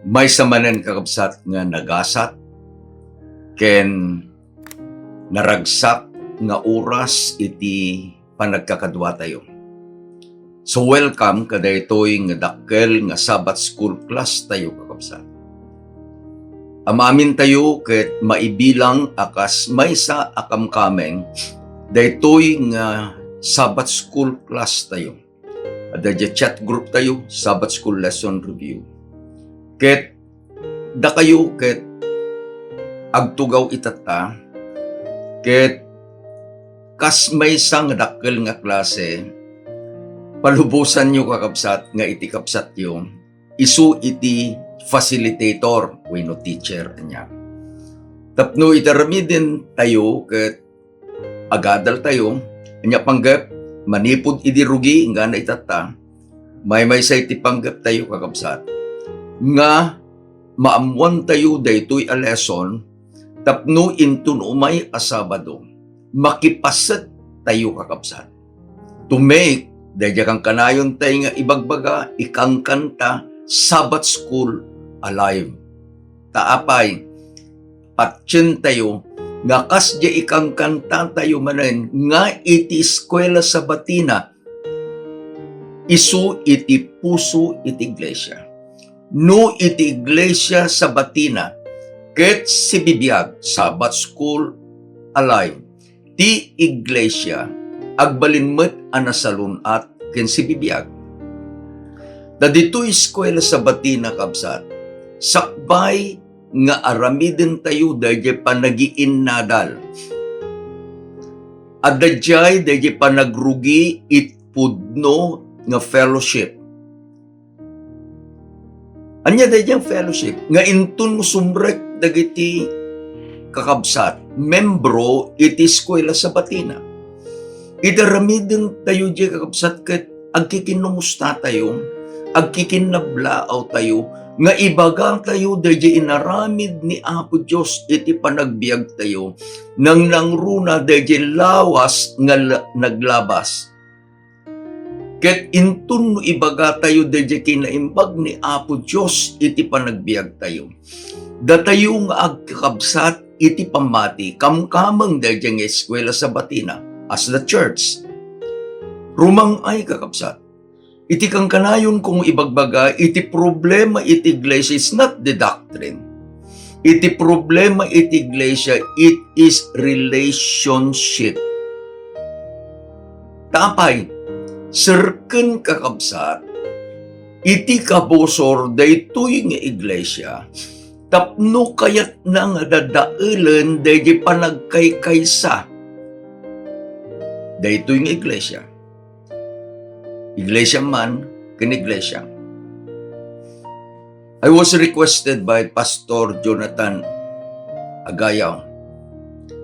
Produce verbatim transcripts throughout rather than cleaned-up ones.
Maysa manen, kakabsat, nga nagasat ken naragsak nga oras iti panagkakaduatayo. So, welcome kadaytoy nga dakkel nga Sabbath School class tayo, kakabsat. Amin tayo ket maibilang a kas maysa a kamkameng daytoy nga Sabbath School class tayo. Adda diay chat group tayo, Sabbath School Lesson Review. Ket dakayo ket agtugaw itatta, ket kas maysa nga dakkel nga klase, palubosanyo, kakabsat, nga iti kabsatyo, isu iti facilitator wenno teacher ania. Tapno iti aramiden tayo ket agadal tayo, ania panggep, manipud idi rugi inggana itatta, maymaysa iti panggep tayo, kakabsat, nga maammoan tayo daytoy a lesson tapno inton umay a Sabado, makipaset tayo, kakabsat, to make daydiay kankanayon tayo nga ibagbaga, ikankanta Sabbath School alive. Ta apay, patien tayo nga kas diay ikankanta tayo manen nga iti Eskuela Sabatina, isu iti puso iti iglesia. No iti iglesia Sabatina ket sibibiag, Sabbath School alive, ti iglesia, agbalin met a nasalun-at ken sibibiag. Ta ditoy Eskuela Sabatina, kabsat, sakbay nga aramiden tayo daydiay panagiinnadal. Adda diay daydiay panagrugi iti pudno nga fellowship. Ania daydiay fellowship? Nga inton sumrek dagiti kakabsat, membro iti Eskuela Sabatina. Iti aramiden tayo diay, kakabsat, ket agkikinnumusta tayo, agkikinnablaaw tayo, nga ibaga tayo daydiay inaramid ni Apo Dios iti panagbiag tayo, nangnangruna daydiay lawas nga la-, naglabas. Ket inton no ibaga tayo daydiay kinaimbag ni Apo Dios iti panagbiag tayo, datayo nga agkakabsat iti pammati, kamkameng daydiay nga Eskuela Sabatina as the church. Rumang-ay, kakabsat, iti kankanayon kong ibagbaga, iti problema iti iglesia is not the doctrine. Iti problema iti iglesia, it is relationship. Ta apay, serken, kakabsat, iti kabusor daytoy nga iglesia tapno kayatna nga dadaelen daydiay panagkaykaysa daytoy nga iglesia. Iglesia man ken iglesia. I was requested by Pastor Jonathan Agayaw,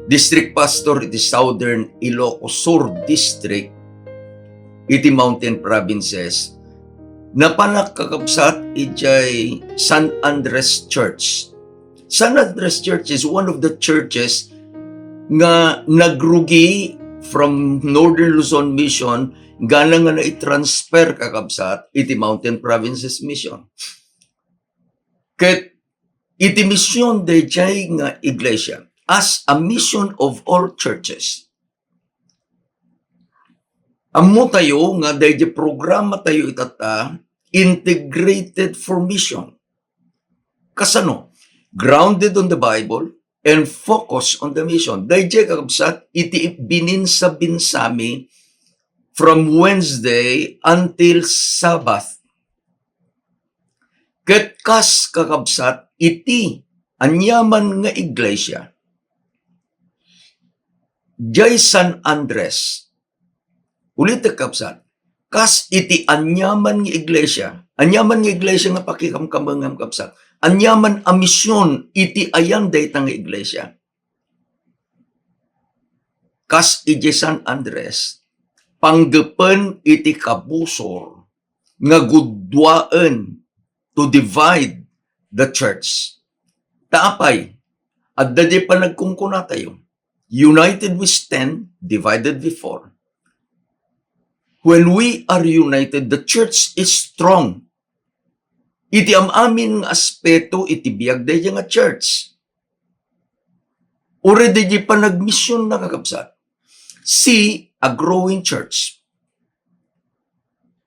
District Pastor iti Southern Ilocos Sur District, iti Mountain Provinces. Napanak, kakabsat, idiay San Andres Church. San Andres Church is one of the churches nga nagrugi from Northern Luzon Mission, gana nga naitransfer, kakabsat, iti Mountain Provinces Mission. Ket iti mission daydiay nga iglesia, as a mission of all churches. Ammo tayo nga daydiay programa tayo itatta, integrated for mission. Kasano? Grounded on the Bible and focus on the mission. Daydiay, kakabsat, iti bininsa-binsami from Wednesday until Sabbath. Ket kas, kakabsat, iti aniaman nga iglesia, diay San Andres, ulitek, kabsat, kas iti aniaman nga iglesia, aniaman nga iglesia nga pakikamkamengam, kabsat, aniaman a mision iti ayan dayta nga iglesia. Kas idiay San Andres, panggepen iti kabusor nga gudduaen to divide the church. Ta apay, adda diay panagkunkunatayo, "United we stand, divided we fall." When we are united, the church is strong. iti am-amin nga aspeto iti biag daydiay nga church. Uray daydiay panagmision na, kakabsat. See a growing church.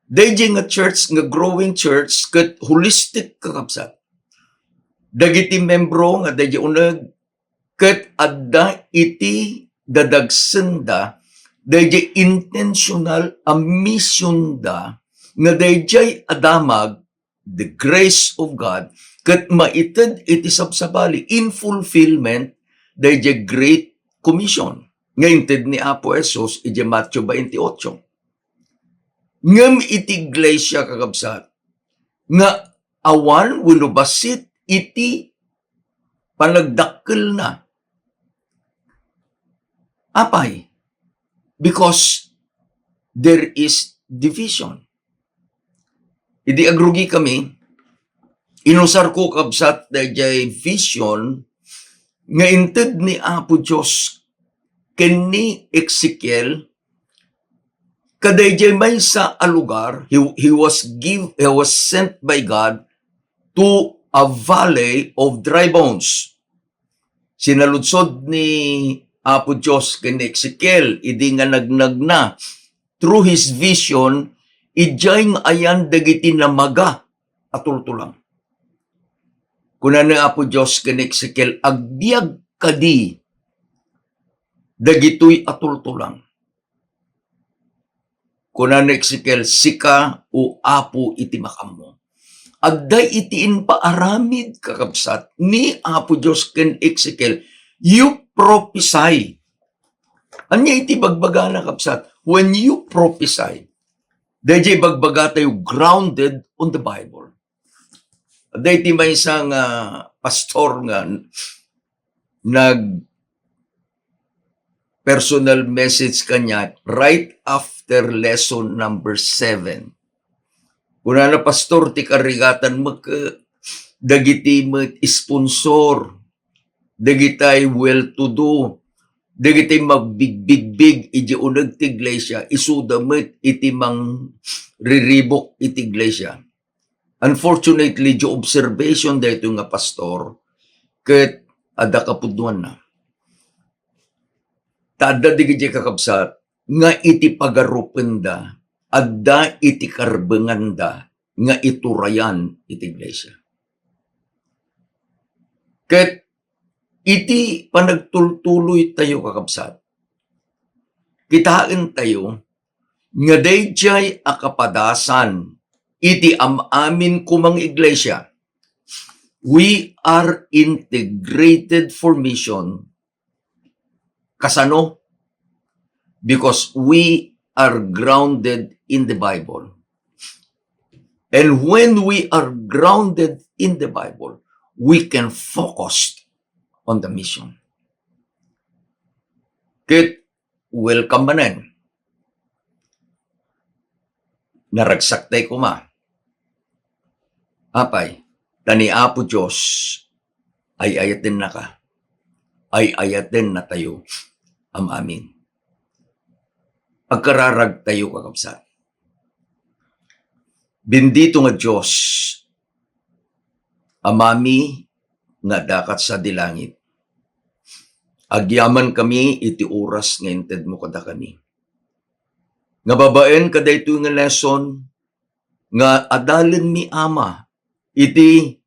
Daydiay nga church nga growing church ket holistic, kakabsat. Dagiti membro nga daydiay uneg ket adda iti dadagsenda daydiay intentional a misionda nga daydiay a damag, the grace of God, ket maited iti sabsabali in fulfillment daydiay Great Commission nga inted ni Apo Jesus iti Mateo twenty-eight. Ngem iti iglesia, kakabsat, nga awan wenno bassit iti panagdakkelna. Apay? Because there is division. Idi agrugikami, inusarko, kabsat, daydiay vision nga inted ni Apo Dios ken ni Ezekiel kadaydiay maysa a lugar. He, he was give, he was sent by God to a valley of dry bones. Sinaludsod ni Apo Dios ken ni Ezekiel idi nga nagnagna through his vision, idiay nga ayan dagiti namaga a tultulang. Kuna ni Apo Dios ken ni Ezekiel, "Agbiag kadi dagitoy a tultulang?" Kuna ni Ezekiel, "Sika, O Apo, iti makaammo." Adda iti impaaramid, kakabsat, ni Apo Dios ken Ezekiel, "You prophesy." Ania iti bagbagana, kabsat? When you prophesy, daydiay bagbagatayo grounded on the Bible. Adda iti maysa nga pastor nga nag personal message kaniak right after lesson number seven. Kunana, "Pastor, ti karigatan met, dagiti met sponsor, dagitay well-to-do, dagitay magbigbigbig iti uneg ti iglesia, isuda met iti mangriribuk iti iglesia." Unfortunately, di observation daytoy nga pastor, ket adda kapudnoanna. Ta adda dagiti kakabsat nga iti pagarupenda, adda iti karbenganda nga iturayan iti iglesia. Ket iti panagtultuloy tayo, kakabsat, kitaen tayo nga daydiay a kapadasan iti am-amin koma nga iglesia. We are integrated for mission. Kasano? Because we are grounded in the Bible. And when we are grounded in the Bible, we can focus on the mission. Ket welcome manen. Naragsak tay koma. Apay, ta ni Apo Dios, ay-ayatennaka. Ay-ayaten natayo am-amin. Agkararag tayo, kakabsat. Bendito nga Dios, Amami nga adda sadi langit, agyamankami iti oras nga intedmo kadakami. Nga babaen kadaytoy nga lesson nga adalenmi, Ama, iti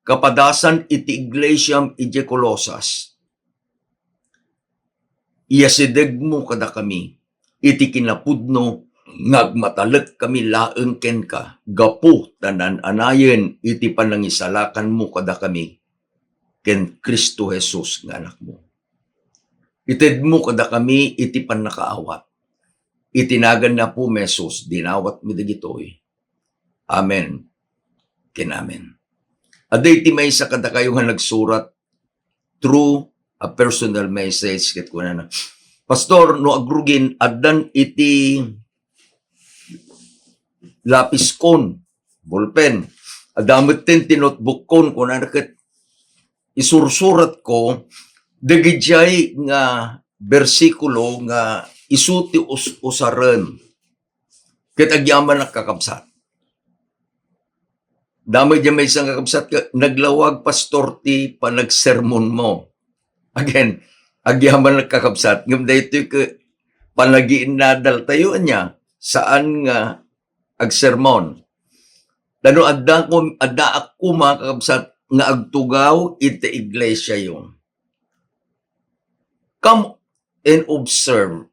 kapadasan iti iglesiam idiay Colosas, iyasidegmo kadakami iti kinapudno nga agmatalekkami laeng kenka gapu ta naan-anayen iti panangisalakanmo kadakami ken Cristo Jesus nga Anakmo. Itedmo kadakami iti pannakaawat. Iti nagan ni Apomi Jesus, dinawatmi dagitoy. Amen ken amen. Adda iti maysa kadakayo nga nagsurat through a personal message ket kunana, "Pastor, no agrugin, addan iti lapiskon, ballpen, adda metten ti notebookkon," kunana, ket isursuratko dagidiay nga bersikulo nga isu ti us-, usaren. Ket agyamanak, kakabsat. Damo diay maysa nga kakabsat ket naglawag, pastor, ti panagsermonmo. Again, agyaman, kakabsat, ngem daytoy ket panagiinnadaltayo, ania, saan nga agsermon. Ta no adda kom-, addaak koma, kakabsat, nga agtugaw iti iglesiayo, come and observe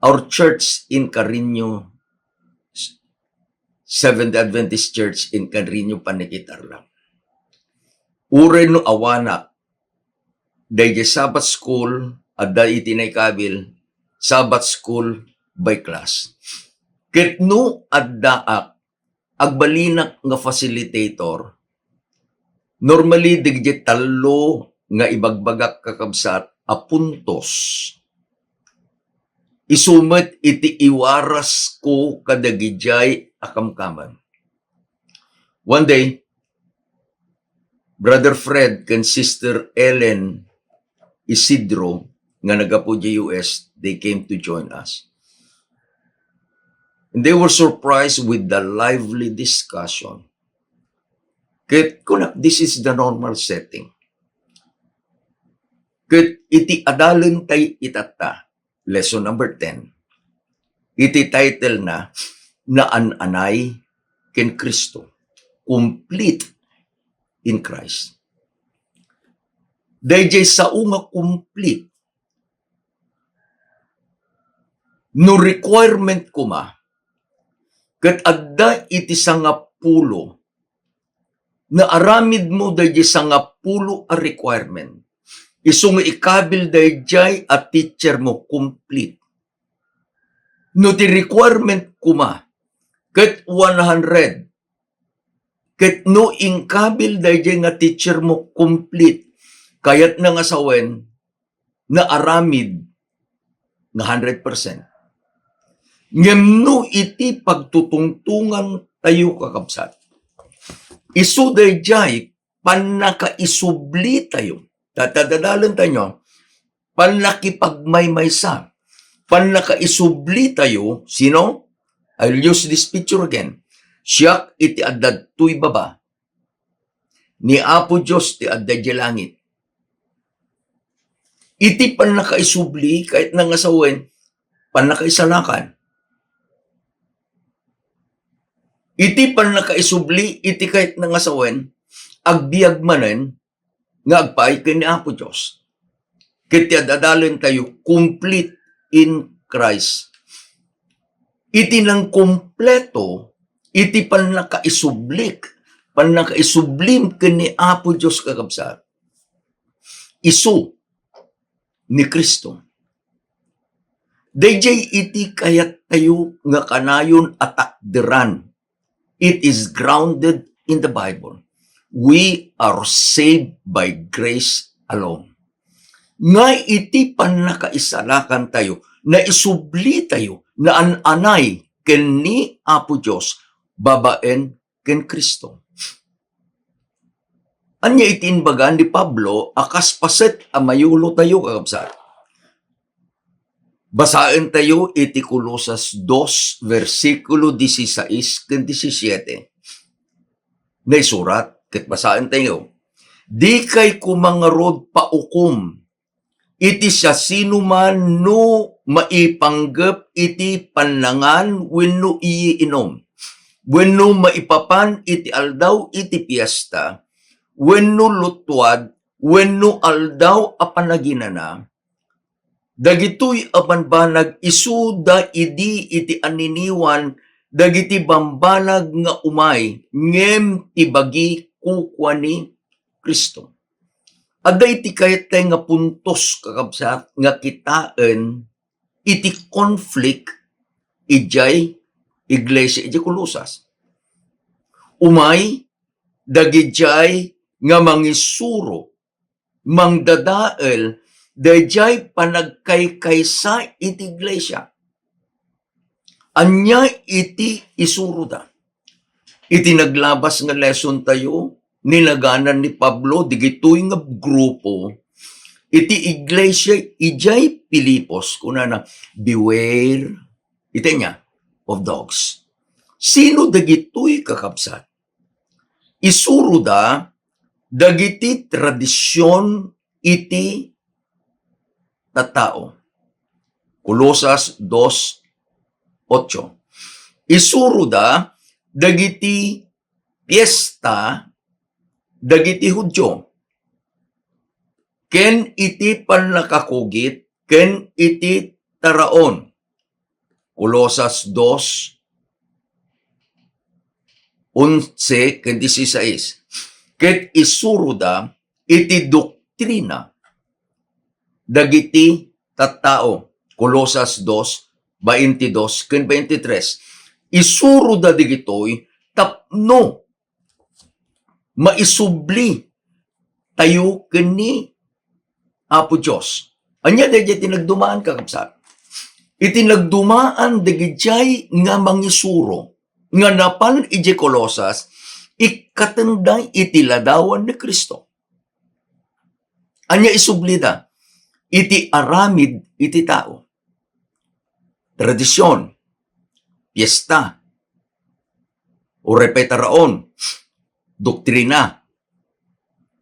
our church in Carreño, Seventh Adventist Church in Carreño, Panikitarlac. Uray no awanak, daydiay Sabbath school, adda iti naikabil, Sabbath school by class. Ket no addaak, agbalinak nga facilitator, normally, dagiti tallo nga ibagbagak, kakabsat, a puntos, isu met iti iwarasko kadagidiay a kamkameng. One day, Brother Fred ken Sister Ellen Isidro nga naggapu idiay U S, they came to join us. And they were surprised with the lively discussion. Ket kunak, this is the normal setting. Ket iti adalentay itatta, lesson number ten, iti title na, Naan-anay ken Cristo, Complete in Christ. Daydiay sao nga complete, no requirement koma, ket adda iti sangapulo, naaramidmo daydiay sangapulo a requirement, isu nga ikabil daydiay a teachermo, complete. No ti requirement koma ket one hundred, ket no inkabil daydiay nga teachermo, complete, kayatna nga sawen, naaramid nga hundred percent. Ngem no iti pagtutungtungantayo, kakabsat, isu daydiay pannakaisublitayo. Tatadadalentayo, pannakipagmaymaysa, pannakaisublitayo, sino? I'll use this picture again. Siak iti adda ditoy baba, ni Apo Dios ti adda idiay langit. Iti pannakaisubli, kayatna nga sawen, pannakaisalakan. Iti pannakaisubli, iti kayatna nga sawen, agbiag manen nga agpaay ken ni Apo Dios. Ket ti ad-adalentayo, complete in Christ. Iti nangkumpleto, iti pannakaisublik, pannakaisublim ken ni Apo Dios, kakabsat, isu ni Cristo. Daydiay iti kayattayo nga kanayon a takderan. It is grounded in the Bible. We are saved by grace alone. Nga iti pannakaisalakantayo, naisublitayo, naan-anay ken ni Apo Dios babaen ken Cristo. Ania iti imbaga ni Pablo a kas paset a mayulotayo, kakabsat? Basaentayo iti Colosas dos, versikulo dieciséis ken diecisiete. Naisurat, ket basaentayo, "Dikay koma ngarud paukom iti siasinoman no maipanggep iti pannangan wenno iinum, wenno maipapan iti aldaw iti fiesta, wenno luttuad, wenno aldaw a panaginana. Dagitoy a bambanag isuda idi iti anniniwan dagiti bambanag nga umay, ngem ti bagi kukua ni Cristo." Adda iti kayattay nga puntos, kakabsat, nga kitaen iti conflict idiay iglesia idiay Colosas. Umay dagidiay nga mangisuro, mangdadael daydiay panagkaykaysa iti iglesia. Ania iti isuroda? Iti naglabas nga lesson tayo, ninaganan ni Pablo digitoy nga grupo iti iglesia idiay Filipos, kunana, "Beware," iti ania, "of dogs." Sino dagitoy, kakabsat? Isuroda dagiti tradision iti tattao. Colosas dos ocho. Isuroda dagiti piesta dagiti Judio, ken iti pannakakugit, ken iti taraon. Colosas dos, onse ken dieciséis. Ket isuroda iti doktrina dagiti tattao. Colosas dos, baintidos ken baintitres. Isuroda digitoy tapno maisubli tayo ken ni Apo Dios. Ania daydiay ti nagdumaan, kakabsat? Iti nagdumaan dagidiay nga mangisuro nga napan idiay Colosas, ikkatenda iti ladawan ni Cristo. Ania isublida? Iti aramid iti tao. Tradision, piesta, uray pay taraon, doktrina.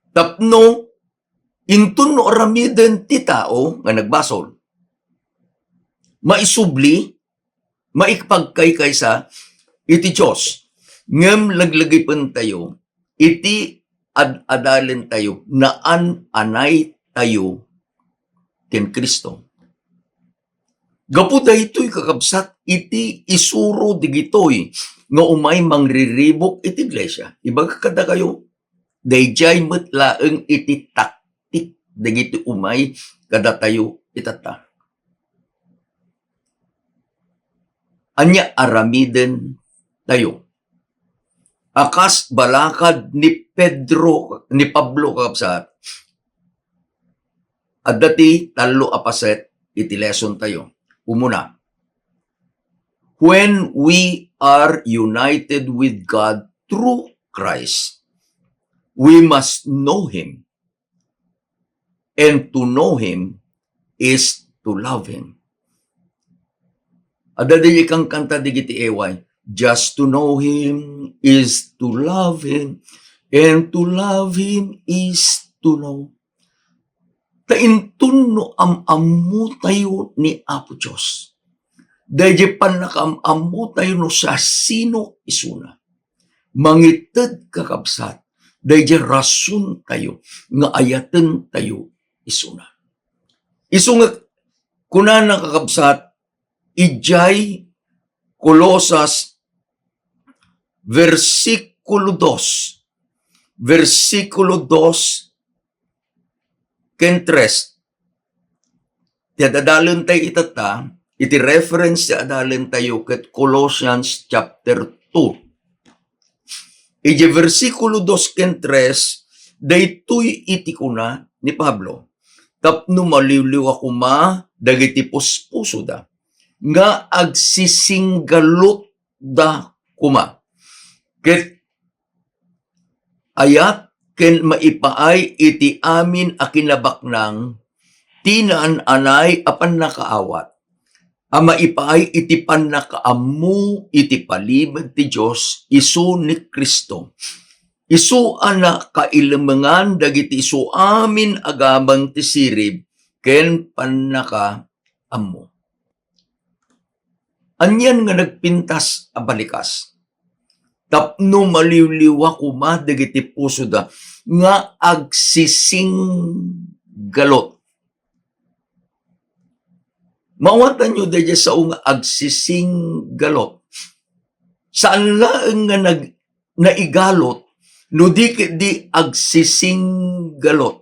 Tapno inton no aramiden ti tao nga nagbasol, maisubli, maipagkaykaysa iti Dios, ngem laglagipentayo iti ad-adalentayo, naan-anaytayo ken Cristo. Gapu daytoy, kakabsat, iti isuro digitoy nga umay mangriribuk iti iglesia. Ibaga kadakayo, daydiay met laeng iti taktik dagiti umay kadatayo itatta. Ania aramiden tayo? A kas balakad ni Pedro, ni Pablo, kakabsat, adda ti tallo a paset iti lesson tayo. Umuna, when we are united with God through Christ, we must know Him. And to know Him is to love Him. Adda di kankanta digiti A Y, "Just to know Him is to love Him, and to love Him is to know." Ta inton no am-ammo tayo ni Apo Dios, daydi pannakaam-ammo tayo no siasino isuna. Mangited, kakabsat, daydi rason tayo nga ayaten tayo isuna. Isu nga kunana, kakabsat, idiay Colosas versikulo dos, versikulo dos ken tres. Ti adalen tayo itatta, iti reference ti adalen tayo ket Colossians chapter two. Iti versikulo dos ken tres, daytoy iti kuna ni Pablo, "Tapno maliwliwa koma dagiti puspusoda, nga agsisinggalutda koma, ket ayat ken maipaay iti amin a kinabaknang ti naan-anay a pannakaawat, a maipaay iti pannakaammo iti palibed ti Dios isu ni Cristo. Isu a nakailemengan dagiti isu amin a gameng ti sirib ken pannakaammo." Anian nga nagpintas a balikas? Tapno maliwliwa koma dagiti pusoda nga agsisinggalot. Maawatanyo daydiay sao nga agsisinggalot. Saan laeng nga nag-, naigalot no di ketdi agsisinggalot.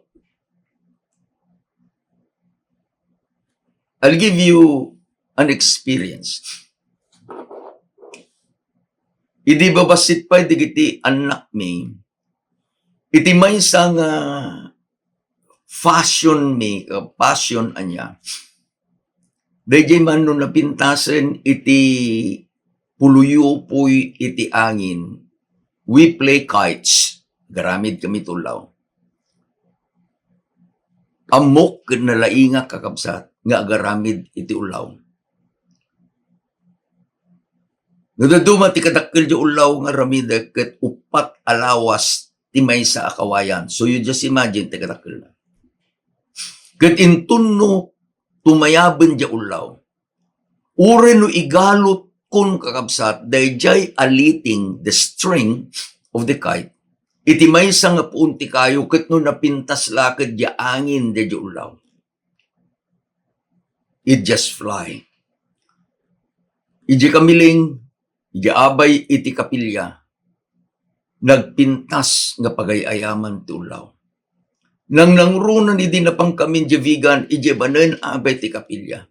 I'll give you an experience. Idi babassit pay dagiti annakmi, iti maysa nga fashion mi-, uh, fashion ania, daydiay man no napintasen iti puluyupoy iti angin, we play kites. Agaramid kami ti ullaw. Ammok ket nalaingak, kakabsat, nga agaramid iti ullaw. No dadduma ti kadakkel diay ullaw nga aramidek ket uppat a lawas ti maysa a kawayan. So you just imagine ti kadakkelna. Ket inton no tumayaben diay ullaw, uray no igalutkon, kakabsat, daydiay a leading, the string of the kite, iti maysa nga puon ti kayo ket no napintas la ket diay angin daydiay ullaw, it just fly. Idiay kamiling, idiay abay iti kapilya, nagpintas nga pagay-ayaman ti ullaw. Nangnangruna idi napangkamin diay vegan, idiay banen abay ti kapilya,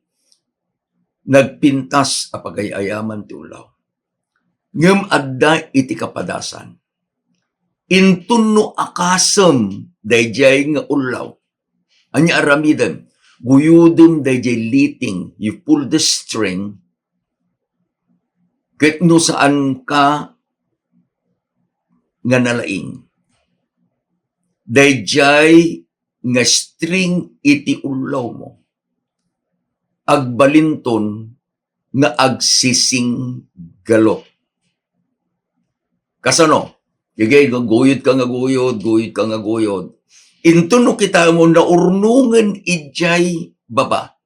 nagpintas a pagay-ayaman ti ullaw. Ngem adda iti kapadasan. Inton no akasem daydiay nga ullaw, ania aramidem? Guyodem daydiay leading, you pull the string, ket no saanka nga nalaing, daydiay nga string iti ullawmo, agbalinton nga agsisinggalot. Kasano? Sige, guyod ka nga guyod, guyod ka nga guyod. Inton no kitaem, naurnongen idiay baba.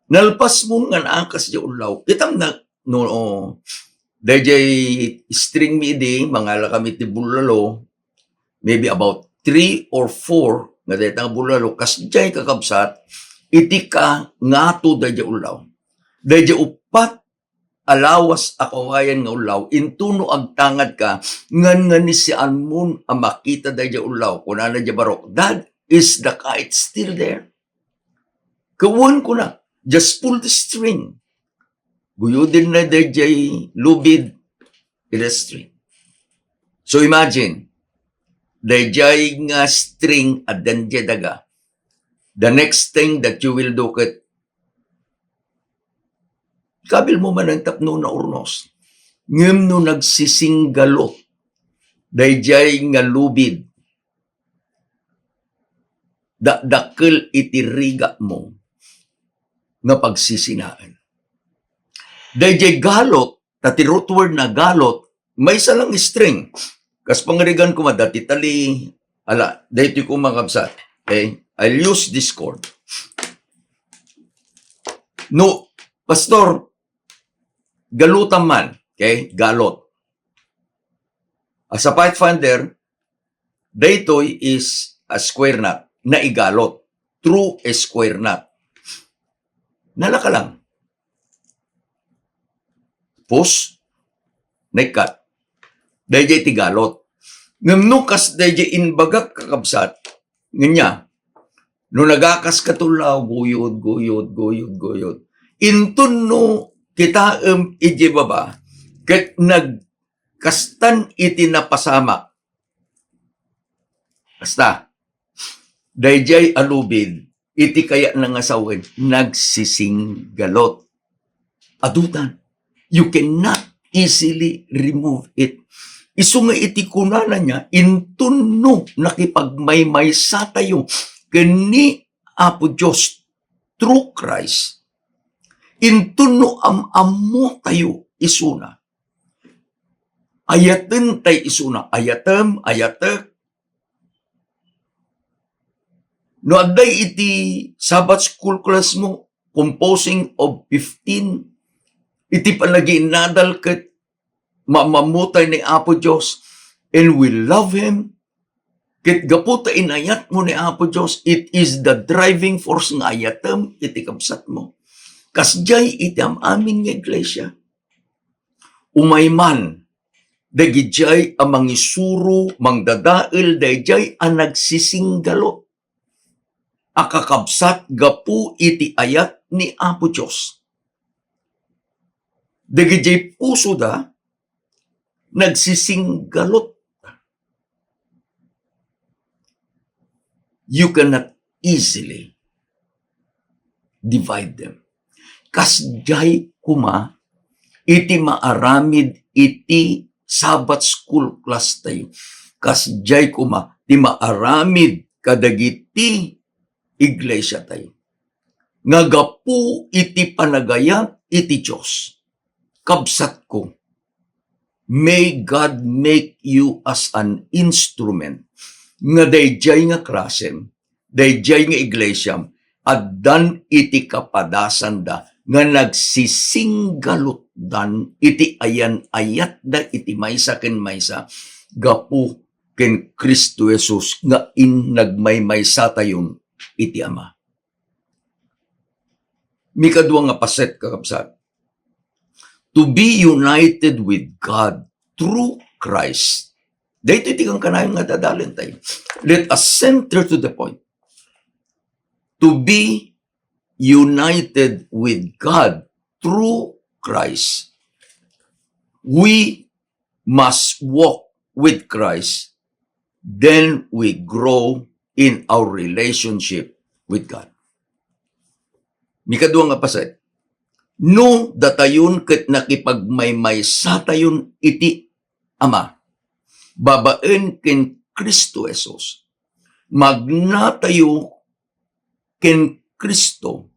Nalpas mo nga naakas diay ullaw. Kitam na, no, oh, daydiay string mi idi, mangala kami ti bulalo, maybe about three or four nga dayta nga bulalo, kasdiay, kakabsat, iti kangato daydiay ullaw. Daydiay uppat a lawas a kawayan nga ullaw, inton no agtangad ka, ngan nga ni sianmon a makita daydiay ullaw, kunana diay barok, "Dad, is the kite still there?" Kawan kuna, just pull the string. Guyodem na daydiay lubid, iti string. So imagine, daydiay nga string addan diay daga. The next thing that you will do ket, kabil mo man tapno naurnos. Ngem no nagsisinggalot daydiay nga lubid, dakdakkel iti rigat mo nga pagsisinaen. Daydiay galot, ta ti root word na galot, maysa lang string. Kas pangarigan koma, dati tali, ala, daytoy koma, kabsat. Okay? I'll use this chord. No, Pastor, galutam man. Okay? Galot. As a Pathfinder, daytoy is a square knot. Naigalot. Through a square knot. Nalaka lang. Pus, naikkat. Daydiay ti galot. Ngem no kas daydiay imbagak, kakabsat, ngenya, no nagakas ka ti ullaw, guyod, guyod, guyod, guyod. Inton no kitaem idiay baba, ket nagkastan iti napasamak. Basta, daydiay a lubid, iti kayatna nga sawen, nagsisinggalot. Adutan. You cannot easily remove it. Isu nga iti kunana niya, inton no nakipagmaymaysa tayo ken ni Apo Dios through Christ, inton no am-ammo tayo isuna, ayaten tay isuna, ayatem, ayatek. No adda iti Sabbath school class mo, composing of fifteen, iti panagiinnadal ket mamamutay ni Apo Dios, and we love Him. Ket gapu ta inayat mo ni Apo Dios, it is the driving force nga ayatem iti kabsat mo. Kasdiay iti am-amin nga iglesia. Umay man, dagidiay a mangisuro, mangdadael, daydiay a nagsisinggalot a kakabsat gapu iti ayat ni Apo Dios. Dagidiay pusoda, nagsisinggalot. You cannot easily divide them. Kasdiay koma iti maaramid iti Sabbath school class tayo. Kasdiay koma ti maaramid kadagiti iglesia tayo. Nga gapu iti panagayat iti Dios. Kabsatko, may God make you as an instrument nga daydiay nga klasem, daydiay nga iglesiam, addan iti kapadasanda nga nagsisinggalutdan iti ayan-ayatda iti maysa ken maysa gapu ken Cristo Jesus nga in-, nagmaymaysatayon iti Ama. Mikadua nga paset, kakabsat, to be united with God through Christ. Daytoy ti kankanayon nga adalentayo. Let us center to the point. To be united with God through Christ, we must walk with Christ, then we grow in our relationship with God. Mikadua nga paset, no datayon ket nakipagmaymaysatayon iti Ama babaen ken Cristo Jesus, magnatayo ken Cristo,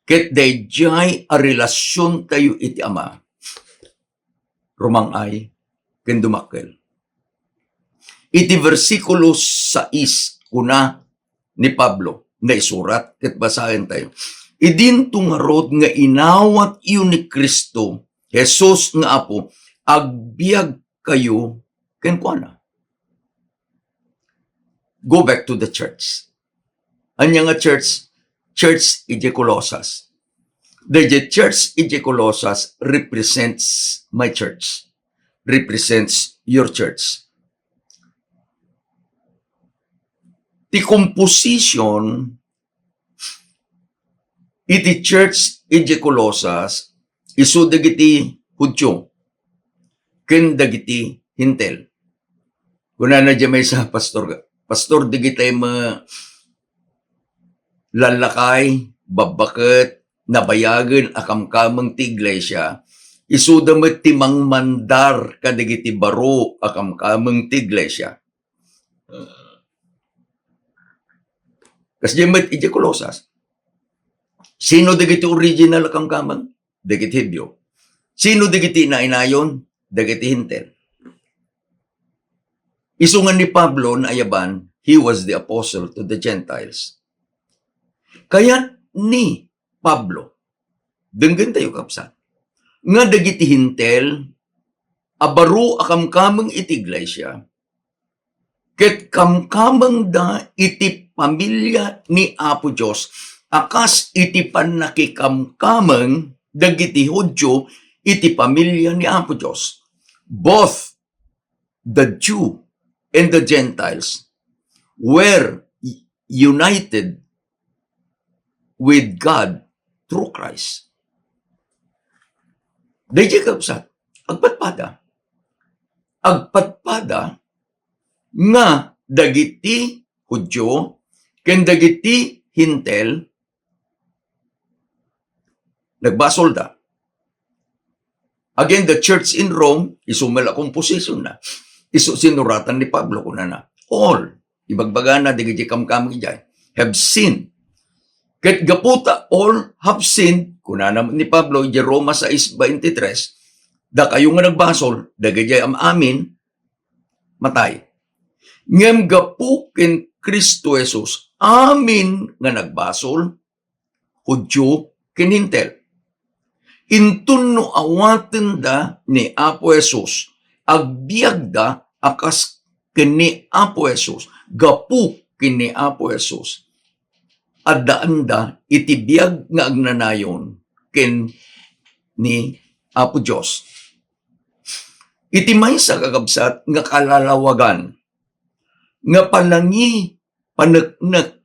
ket daydiay a relasiontayo iti Ama, rumang-ay ken dumakkel. Iti bersikulo sais, kuna ni Pablo, naisurat ket basaentayo, "Idinto ngarud nga inawatyo ni Cristo Jesus nga Apo, agbiagkayo kenkuana." Go back to the church. Ania nga church? Church idiay Colosas. The, the church idiay Colosas represents my church, represents your church. Ti composition iti church idiay Colosas, isu dagiti Judio ken dagiti Hentil. Kunana diay maysa, "Pastor, pastor, dagiti met lallakay, babbaket, nabayagen a kamkameng ti iglesia, isuda met ti mangmandar kadagiti baro a kamkameng ti iglesia." Kasdiay met idiay Colosas. Sino dagiti original a kamkameng? Dagiti Judio. Sino dagiti nainayon? Dagiti Hentil. Isu nga ni Pablo naayaban, he was the apostle to the Gentiles. Kayat ni Pablo, denggentayo, kabsat, nga dagiti Hentil a baro a kamkameng iti iglesia, ket kamkamengda iti pamilia ni Apo Dios, a kas iti pannakikamkameng dagiti Judio iti pamilia ni Apo Dios. Both the Jew and the Gentiles were united with God through Christ. Daydiay, kabsat, agpadpada. Agpadpada nga dagiti Judio ken dagiti Hentil nagbasolda. Again, the church in Rome, isu met la composition na. Isu sinuratan ni Pablo, kunana, all, ibagbagana dagiti kamkameng idiay, have sinned. Ket gapu ta all have sinned, kunana ni Pablo idiay Roma sais veintitrés, dakayo nga nagbasol, dagiti am-amin, matay. Ngem gapu ken Cristo Jesus, amin nga nagbasol, Judio ken Hentil, inton no awatenda ni Apo Jesus, agbiagda a kas ken ni Apo Jesus, gapu ken ni Apo Jesus, addaanda iti biag nga agnanayon ken ni Apo Dios. Iti maysa, kakabsat, nga kalalawagan nga panangi-, paneknek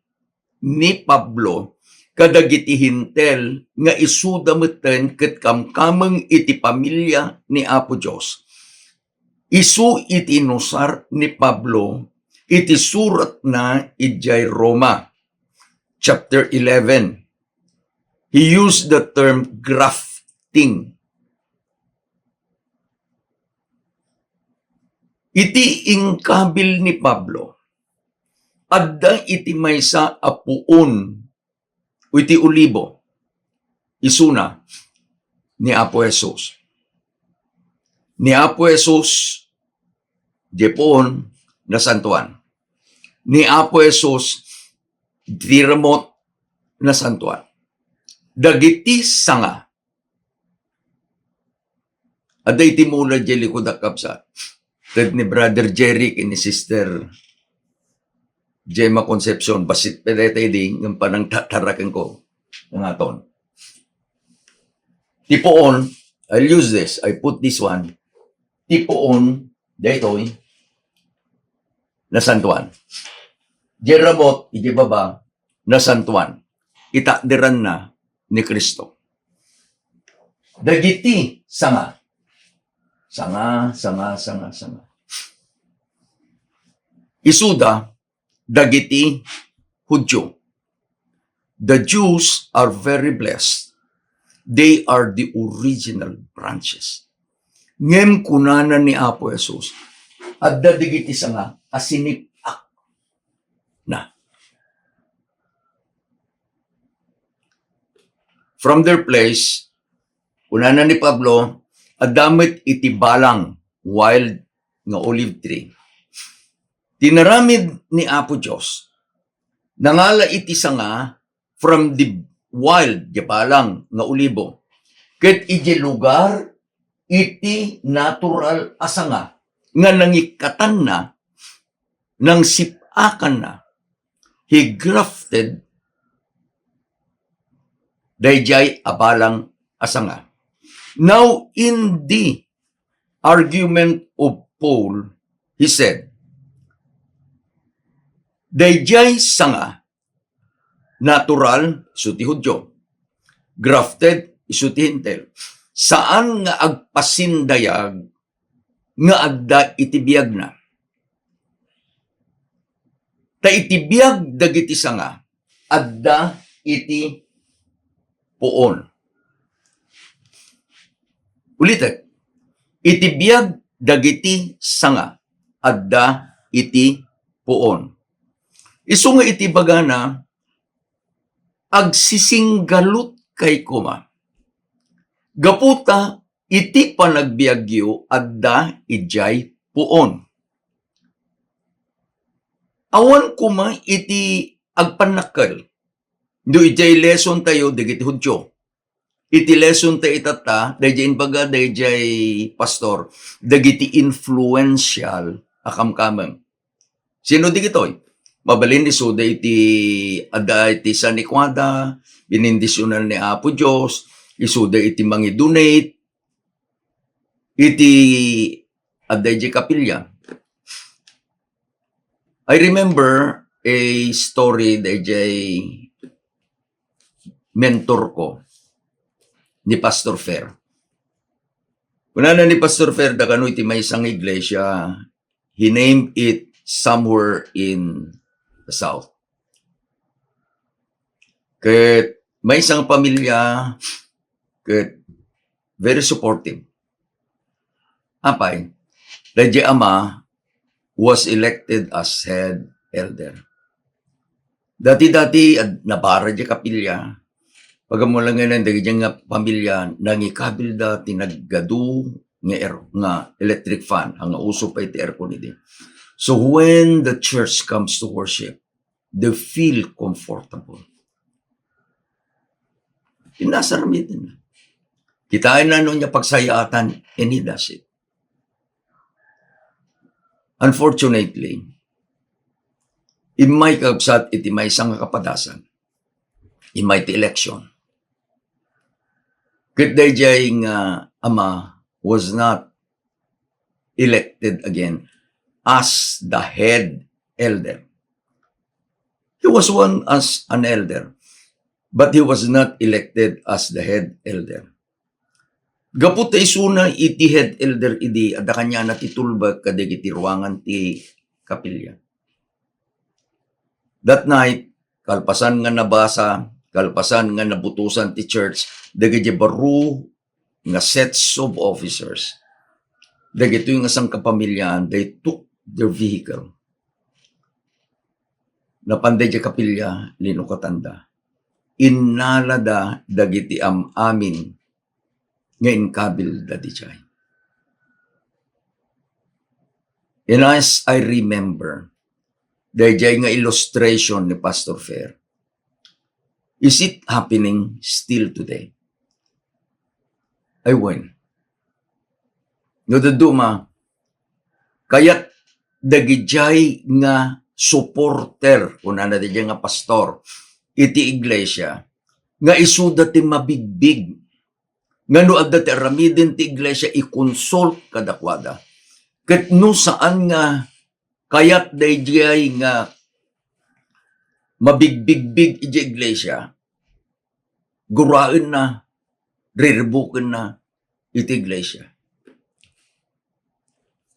ni Pablo kadagiti Hentil nga isuda metten ket kamkameng iti pamilia ni Apo Dios. Isu iti inusar ni Pablo iti suratna idiay Roma, chapter eleven. He used the term grafting. Iti inkabil ni Pablo, adda iti maysa a puon iti olibo. Isuna, ni Apo Jesus. Ni Apo Jesus, diay puon, nasantuan. Ni Apo Jesus, diay ramut, nasantuan. Dagiti sanga, adda iti mula diay likud a kabsat. Ted ni Brother Jerry ken ni Sister Gemma Concepcion, bassit pay dayta idi ngem panangtatarakenko. Nangaton. Ti puon, I'll use this, I put this one. Ti puon, daytoy, nasantuan. Diay ramut, iti baba, nasantuan. Itakderanna ni Cristo. Dagiti sanga. Sanga, sanga, sanga, sanga. Isuda, dagiti Judio. The Jews are very blessed. They are the original branches. Ngem kunana ni Apo Jesus, adda dagiti sanga a sinip-ak na. From their place, kunana ni Pablo, adda met iti balang, wild nga olive tree. Tinaramid ni Apo Dios, nangala iti sanga from the wild, diay balang nga olibo, ket idiay lugar iti natural a sanga nga nangikkatanna, nangsip-akanna. He grafted daydiay a balang a sanga. Now, in the argument of Paul, he said, daydiay sanga, natural, isu ti Judio. Grafted, isu ti Hentil. Saan nga agpasindayag nga adda iti biagna. Ta iti biag dagiti sanga, adda iti puon. Ulitek, iti biag dagiti sanga, adda iti puon. Isu nga iti bagana, agsisinggalutkay koma. Gapu ta iti panagbiagyo, adda idiay puon. Awan koma iti agpannakkel. No idiay lesson tayo, dagiti Judio. Iti lesson ta itatta, daydiay imbaga, daydiay pastor, dagiti influential a kamkameng. Sino dagitoy? Mabalin isuda iti, adda iti sanikuada, binindisionan ni Apo Dios, isuda iti mangi-donate, iti adda iti kapilya. I remember a story daydiay mentor ko, ni Pastor Fer. Kunana ni Pastor Fer, da kano iti maysa nga iglesia, he named it somewhere in the south. Ket maysa nga pamilya, ket very supportive. Apay, daydiay ama was elected as head elder. Dati-dati, ad-, nabara diay kapilya. Pag-ammo lang ngayon, dagiti nga pamilya, nangikabilda ti naggadu nga air-, nga electric fan, nga uso pay ti aircon idi. So when the church comes to worship, they feel comfortable. Pinasar mi din. Kitain na no niya pagsayaatan, and he does it. Unfortunately, immay kabsat iti maysa nga kapadasan, immay ti election. Ket daydiay nga ama was not elected again as the head elder. He was one as an elder, but he was not elected as the head elder. Gapu ta isuna iti head elder idi, adda kaniana ti tulbek kadagiti ruangan ti kapilya. That night, kalpasan nga nabasa, kalpasan nga nabutosan ti church, dagiti baro nga sets of officers, dagitoy nga sangkapamiliaan, they took their vehicle. Napan daydiay kapilya, linukatanda. Innalada dagiti am-amin nga inkabil dadiay. And as I remember, daydiay nga illustration ni Pastor Fer, is it happening still today? Ay, wen. No dadduma, kayat dagidiay nga supporter, kunana daydiay nga pastor, iti iglesia, nga isuda ti mabigbig. Nga no adda ti aramiden ti iglesia, i-consult kadakuada. Ket no saan nga kayat daydiay nga mabigbigbig iti iglesia, guraenna, riribukenna iti iglesia.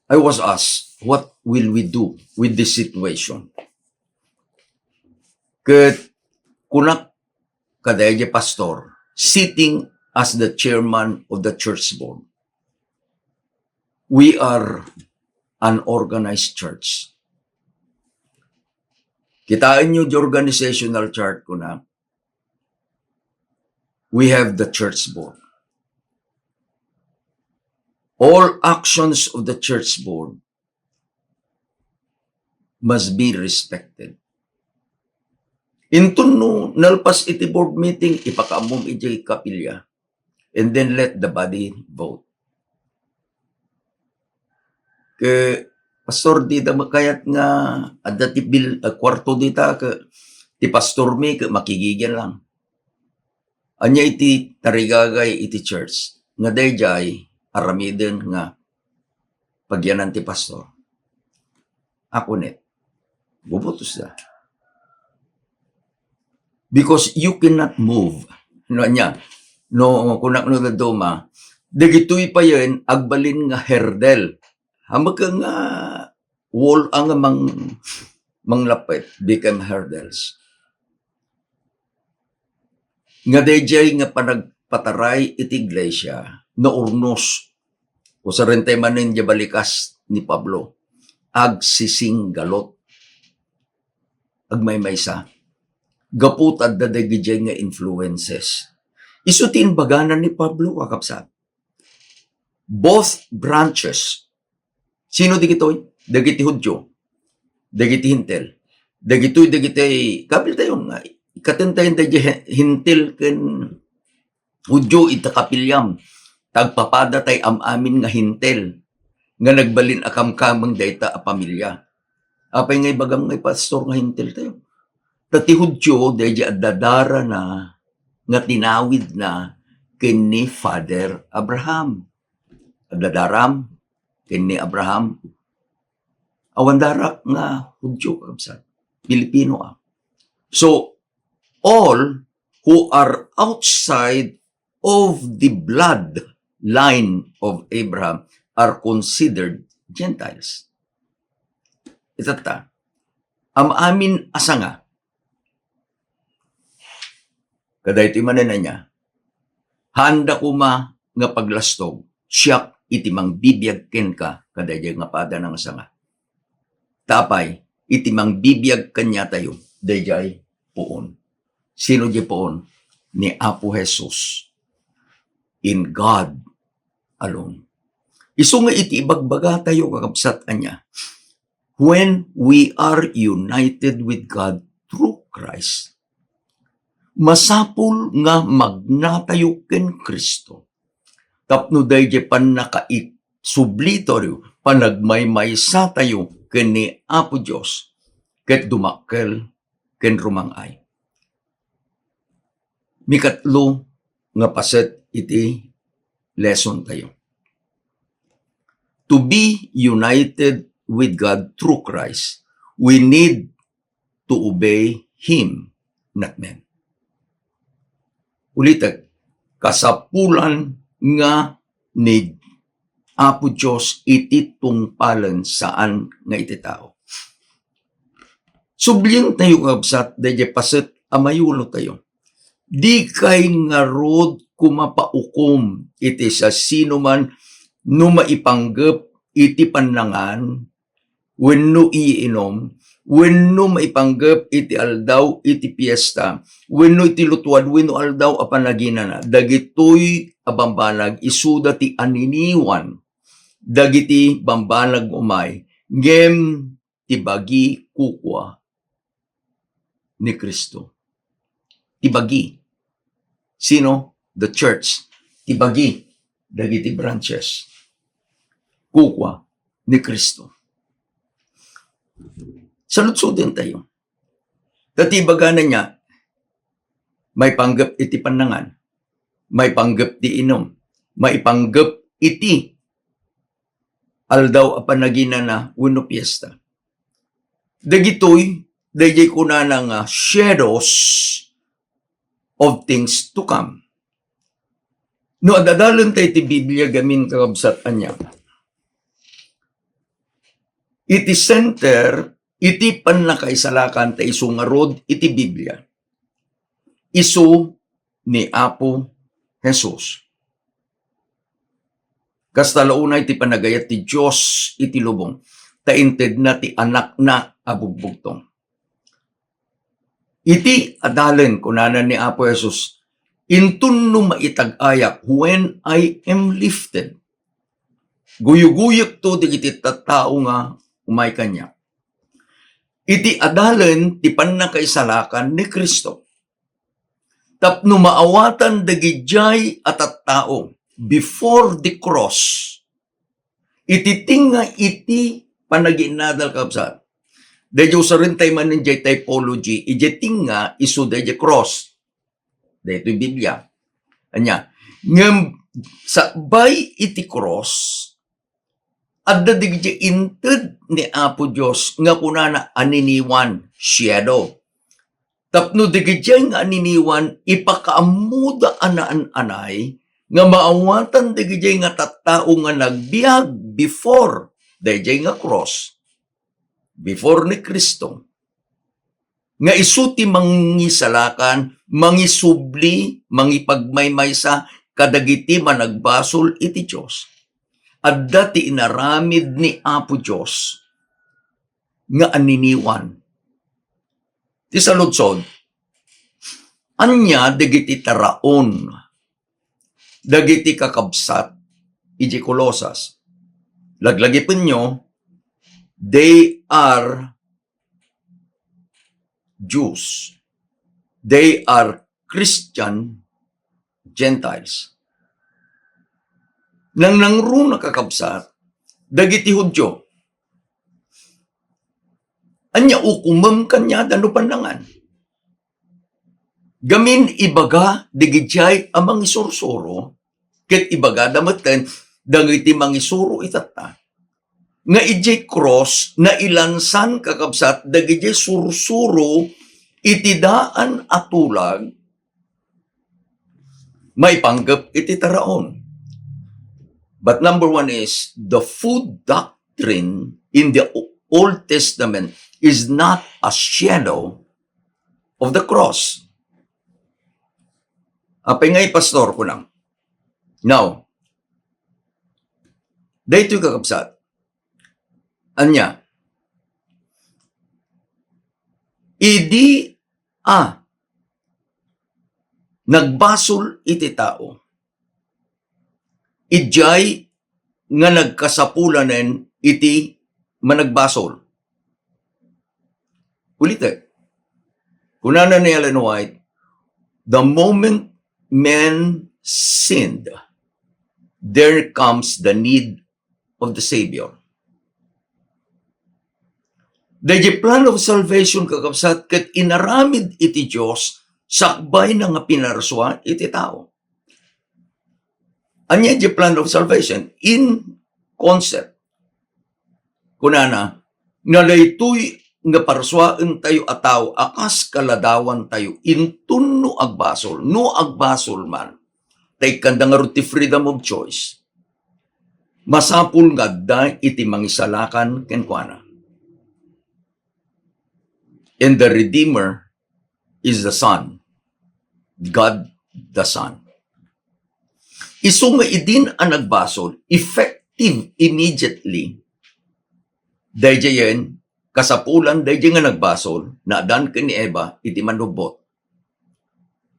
I was asked, "What will we do with this situation?" Ket kunak kadaydi pastor, sitting as the chairman of the church board, "We are an organized church." Kitaenyo di organizational chart, kunak, we have the church board. All actions of the church board must be respected. Inton no nalpas iti board meeting, ipakaammom iti kapilya, and then let the body vote. Ke, "Pastor, dita makayat nga adda ti bil-, ah, kuarto dita, ke ti pastor mi, ke makigigin lang." Ania iti tarigagay iti church nga daydiay aramiden nga pagyanan ti pastor? Ako net. Bubutos da. Because you cannot move. No, ania? No, kunak no dadduma, dagitoy payen agbalin nga hurdle. Hamakka nga wall ang mang-, manglapet, become hurdles. Nga daydiay nga panagpataray iti iglesia, naurnos. Usarentay manen di balikas ni Pablo, agsisinggalot. Agmaymaysa. Gapu ta adda dagiti nga influences. Isu ti imbagana ni Pablo, kakabsat. Both branches. Sino dagitoy? Dagiti Judio. Dagiti Hentil. Dagitoy, dagiti, kabil tayo nga, ikatentayan dagiti He-, Hentil ken Judio ita kapiliam. Tagpapada tay am-amin nga Hentil nga nagbalin a kamkameng dayta a pamilia. Apay nga ibagam nga pastor nga Hentil tayo? Ta ti Judio, daydi adda darana nga tinawidna ken ni Father Abraham. Adda daram ken ni Abraham. Awan darak nga Judio, kakabsat. Pilipino, ah. So, all who are outside of the blood line of Abraham are considered Gentiles. Itatta, am-amin a sanga. Kadaytoy manen ania, haanda koma nga paglastog, siak iti mangbibiag kenka kadaydiay nga pada nga sanga. Ta apay, iti mangbibiag kaniatayo, daydiay puon. Sino di puon? Ni Apo Jesus. In God alone. Isu nga iti ibagbagatayo, kakabsat, ania, when we are united with God through Christ, masapul nga magnatayo ken Cristo tapno daydiay pannakaisublitayo, panagmaymaysatayo ken ni Apo Dios, ket dumakkel ken rumang-ay. Mikatlo nga paset iti lesson tayo. To be united with God through Christ, we need to obey Him, not men. Ulitek, kasapulan nga ni Apo Dios iti tungpalen, saan nga iti tao. Sublien tayo, kabsat, daydiay paset a mayulo tayo. Dikay ngarud koma paukom iti sasinoman no maipanggep iti pannangan wenno iinum, wenno maipanggep iti aldaw iti piesta, wenno iti lutuad wenno aldaw a panaginana. Dagitoy a bambanag, isuda ti aniniwan dagiti bambanag umay, ngem ti bagi kukua ni Cristo. Ti bagi. Sino? The church. Ti bagi dagiti branches. Kukua ni Cristo. Saludsodentayo. Ta ti ibagana niya, maipanggep iti pannangan, maipanggep ti inum, maipanggep iti aldaw a panaginana wenno fiesta. Dagitoy, daydiay kunana nga shadows of things to come. No ad-adalentayo ti Biblia gamin, kakabsat, ania? Iti center, iti pannakaisalakan ta isu ngarud iti Biblia. Isu ni Apo Jesus. Kasta la unay ti panagayat ti Dios iti lubong, ta intedna ti Anakna a bugbugtong. Iti adalen, kunana ni Apo Jesus, "Inton no maitag-ayak, when I am lifted, guyuguyekto dagiti tattao nga umay kaniak." Iti adalen ti pannakaisalakan ni Cristo. Tapno maawatan dagidiay a tattao before the cross, iti tinga iti panagiinnadal, kabsat. Daydiay usarentayo manen diay typology, idiay tinga isu daydiay cross. Daytoy Biblia. Ania? Ngem sakbay iti cross, adda dagiti inted ni Apo Dios nga kunana aniniwan, shadow. Tapno dagidiay nga aniniwan, ipakaammoda a naan-anay nga maawatan dagidiay nga tattao nga nagbiag before daydiay nga cross, before ni Cristo, nga isu ti mangisalakan, mangisubli, mangipagmaymaysa kadagiti managbasol iti Dios. Adda ti inaramid ni Apo Dios nga aniniwan. Ti saludsod, ania dagiti taraon dagiti kakabsat iti Colosas? Laglagipenyo, they are Jews. They are Christian Gentiles. Nangnangruna, kakabsat, dagiti Judio. Ania ukomem kaniada no pannangan? Gamin ibaga dagidiay a mangisursuro, ket ibagada metten dagiti mangisuro itatta, nga idiay cross, nailansan, kakabsat, dagidiay sursuro iti daan a tulag maipanggep iti taraon. But number one is, the food doctrine in the O-, Old Testament is not a shadow of the cross. Apay ngay, Pastor, kunam? Now, daytoy, kakabsat. Ania? Idi a nagbasol iti tao, idiay nga nagkasapulanen iti managbasol. Ulitek. Kunana ni Ellen White, "The moment men sinned, there comes the need of the Savior." Daydiay plan of salvation, kakabsat, ket inaramid iti Dios sakbayna nga pinarsua iti tao. Ania diay plan of salvation? In concept. Kunana, nga daytoy nga parsuaentayo a tao a kas kaladawantayo inton no agbasol, no agbasol man, ta ikkanda ngarud ti freedom of choice, masapul nga adda iti mangisalakan kenkuana. And the Redeemer is the Son, God the Son. Isu nga idin a nagbasol, effective immediately, daydiayen, kasapulan daydiay nga nagbasol, naadan ken ni Eva iti mannubbot.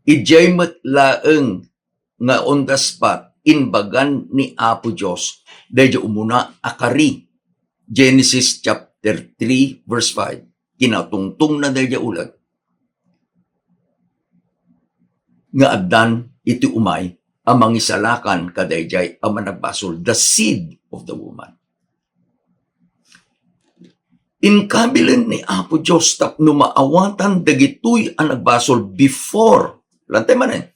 Idiay met laeng nga on the spot, imbagan ni Apo Dios daydiay umuna a kari. Genesis chapter three, verse five. Kinatungtongna daydiay uleg nga addan iti umay a mangisalakan kadaydiay a managbasol, the seed of the woman. Inkabilen ni Apo Dios tapno maawatan dagitoy a nagbasol before, lantay manen,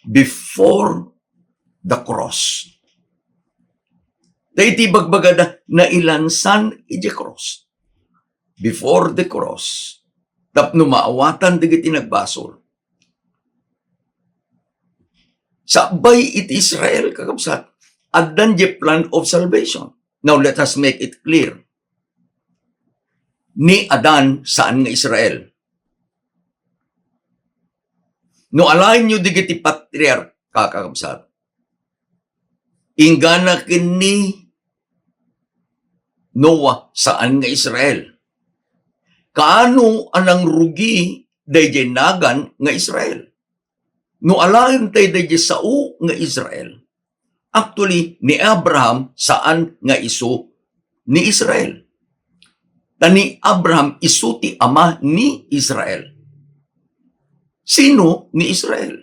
before the cross. Daytoy bagbagada, nailansan idiay cross. Before the cross. Tapno maawatan dagiti nagbasol. Sakbay iti Israel, kakabsat, addan diay plan of salvation. Now, let us make it clear. Ni Adan, saan nga Israel. No alaenyo dagiti patriarka, kakabsat, inggana ken ni Noah, saan nga Israel. Kaano a nangrugi daydiay nagan nga Israel? No alaen tayo daydiay sao nga Israel, actually, ni Abraham saan nga isu ni Israel. Ta ni Abraham isu ti ama ni Israel. Sino ni Israel?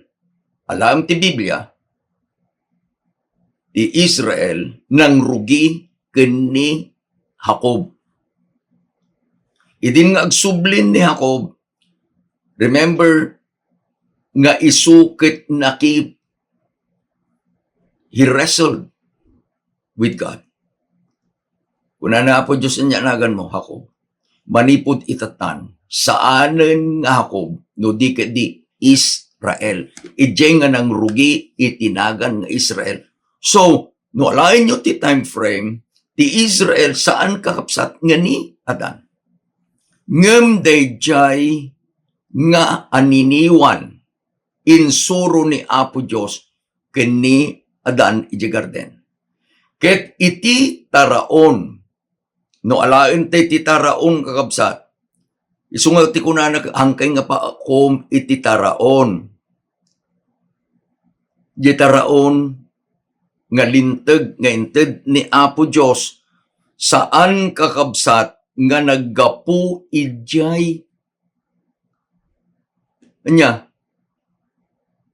Alaem ti Biblia, ti Israel nangrugi ken ni Jacob. Idin nga agsublin ni Jacob, remember nga isu ket naki-, he wrestled with God. Kuna ni Apo Dios, "Ania naganmo, Jacob?" Manipud ita tan, saanen nga Jacob, no di ket di Israel. Idiay nga nangrugi iti nagan nga Israel. So, no alaenyo ti time frame, ti Israel saan, kakabsat, nga ni Adan. Ngem daydiay nga aniniwan, insuro ni Apo Dios ken ni Adan idiay garden. Ket iti taraon, no alaen tayo ti taraon, kakabsat, isu nga ti kunana, "Hankay nga paukom iti taraon." Di taraon nga linteg nga inted ni Apo Dios, saan, kakabsat, nga naggapu idiay, ania,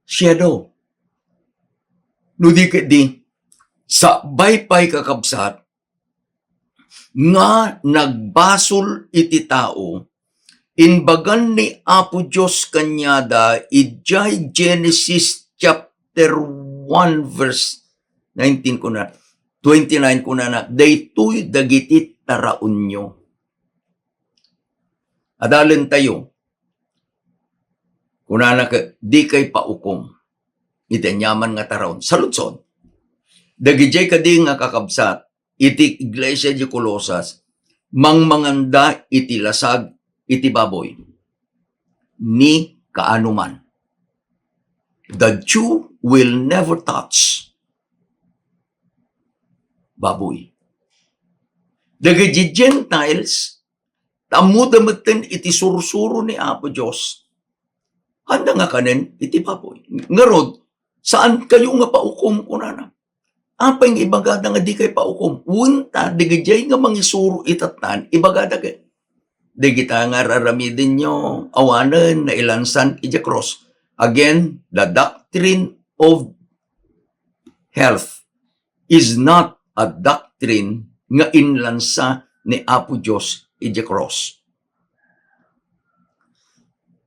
shadow. No di ket di, sakbay pay, kakabsat, nga nagbasol iti tao, imbagan ni Apo Dios kaniada idiay Genesis chapter one, verse nineteen, kuna, twenty-nine, kunana, "Daytoy dagiti taraonyo." Adalentayo. Kunana ket, "Dikay paukom iti aniaman nga taraon." Saludsod. Dagidiay kadi nga kakabsat iti iglesia di Colosas, mangmanganda iti lasag iti baboy. Ni kaano man. The Jew will never touch baboy. Dagiti Gentiles, ta ammoda metten iti sursuro ni Apo Dios, haanda nga kanen iti baboy. Ngarud, "Saan kayo nga paukom," kunana. Apay nga ibagada nga dikay paukom? Wen ta, dagiti nga mangisuro ita tan, ibagada ket, "Dagita nga ar-aramidenyo, awanen, nailansan idiay cross." Again, the doctrine of health is not a doctrine nga inlansa ni Apo Dios idiay cross.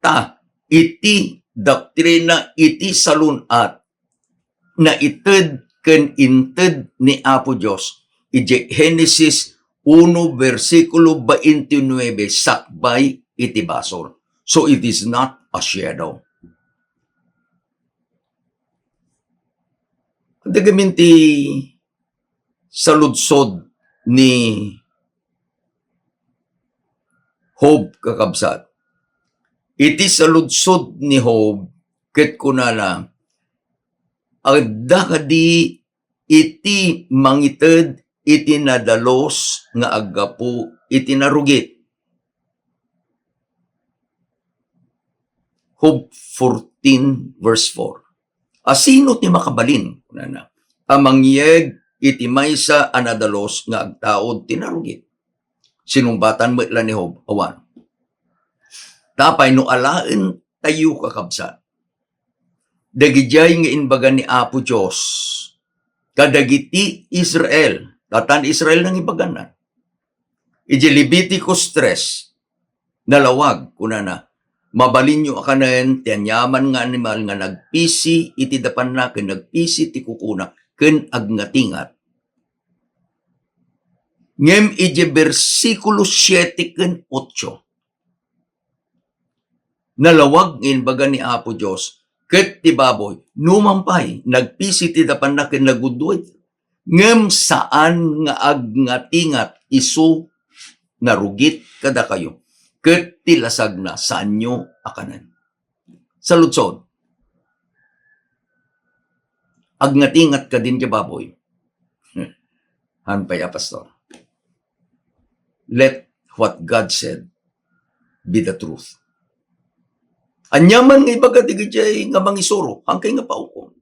Ta, iti doktrina iti salun-at, naited ken inted ni Apo Dios idiay Genesis uno, bersikulo twenty-nine, sakbay iti basol. So, it is not a shadow. Dagamin ti saludsod ni Job, kakabsat. Iti saludsod ni Job, ket kunana, "Adda kadi iti mangited iti nadalus nga aggapu iti narugit?" Job fourteen, verse four. "Asino ti makabalin," kunana, "a mangyeg iti maysa a nadalus nga agtaud ti narugit?" Sinungbatan met la ni Job, "Awan." Tapay no alaentayo, kakabsat, dagidiay nga imbaga ni Apo Dios kadagiti Israel, datan Israel nangibaganna. Iti Leviticus tres, nalawag, kunana, "Mabalinyo a kanen ti aniaman nga animal nga nagpisi iti dapanna ken nagpisi ti kukuna ken agngatingat." Ngem iti bersikulo siete ken otso, nalawag nga imbaga ni Apo Dios, ket ti baboy, numan pay, nagpisi ti dapanna ken nagudduay, ngem saan nga agngatingat, isu narugit kadakayo, ket ti lasagna saanyo a kanen. Saludsod, agngatingat kadin ti baboy? Haan pay a, Pastor. Let what God said be the truth. Aniaman nga ibaga dagiti nga mangisuro, hankay nga paukom.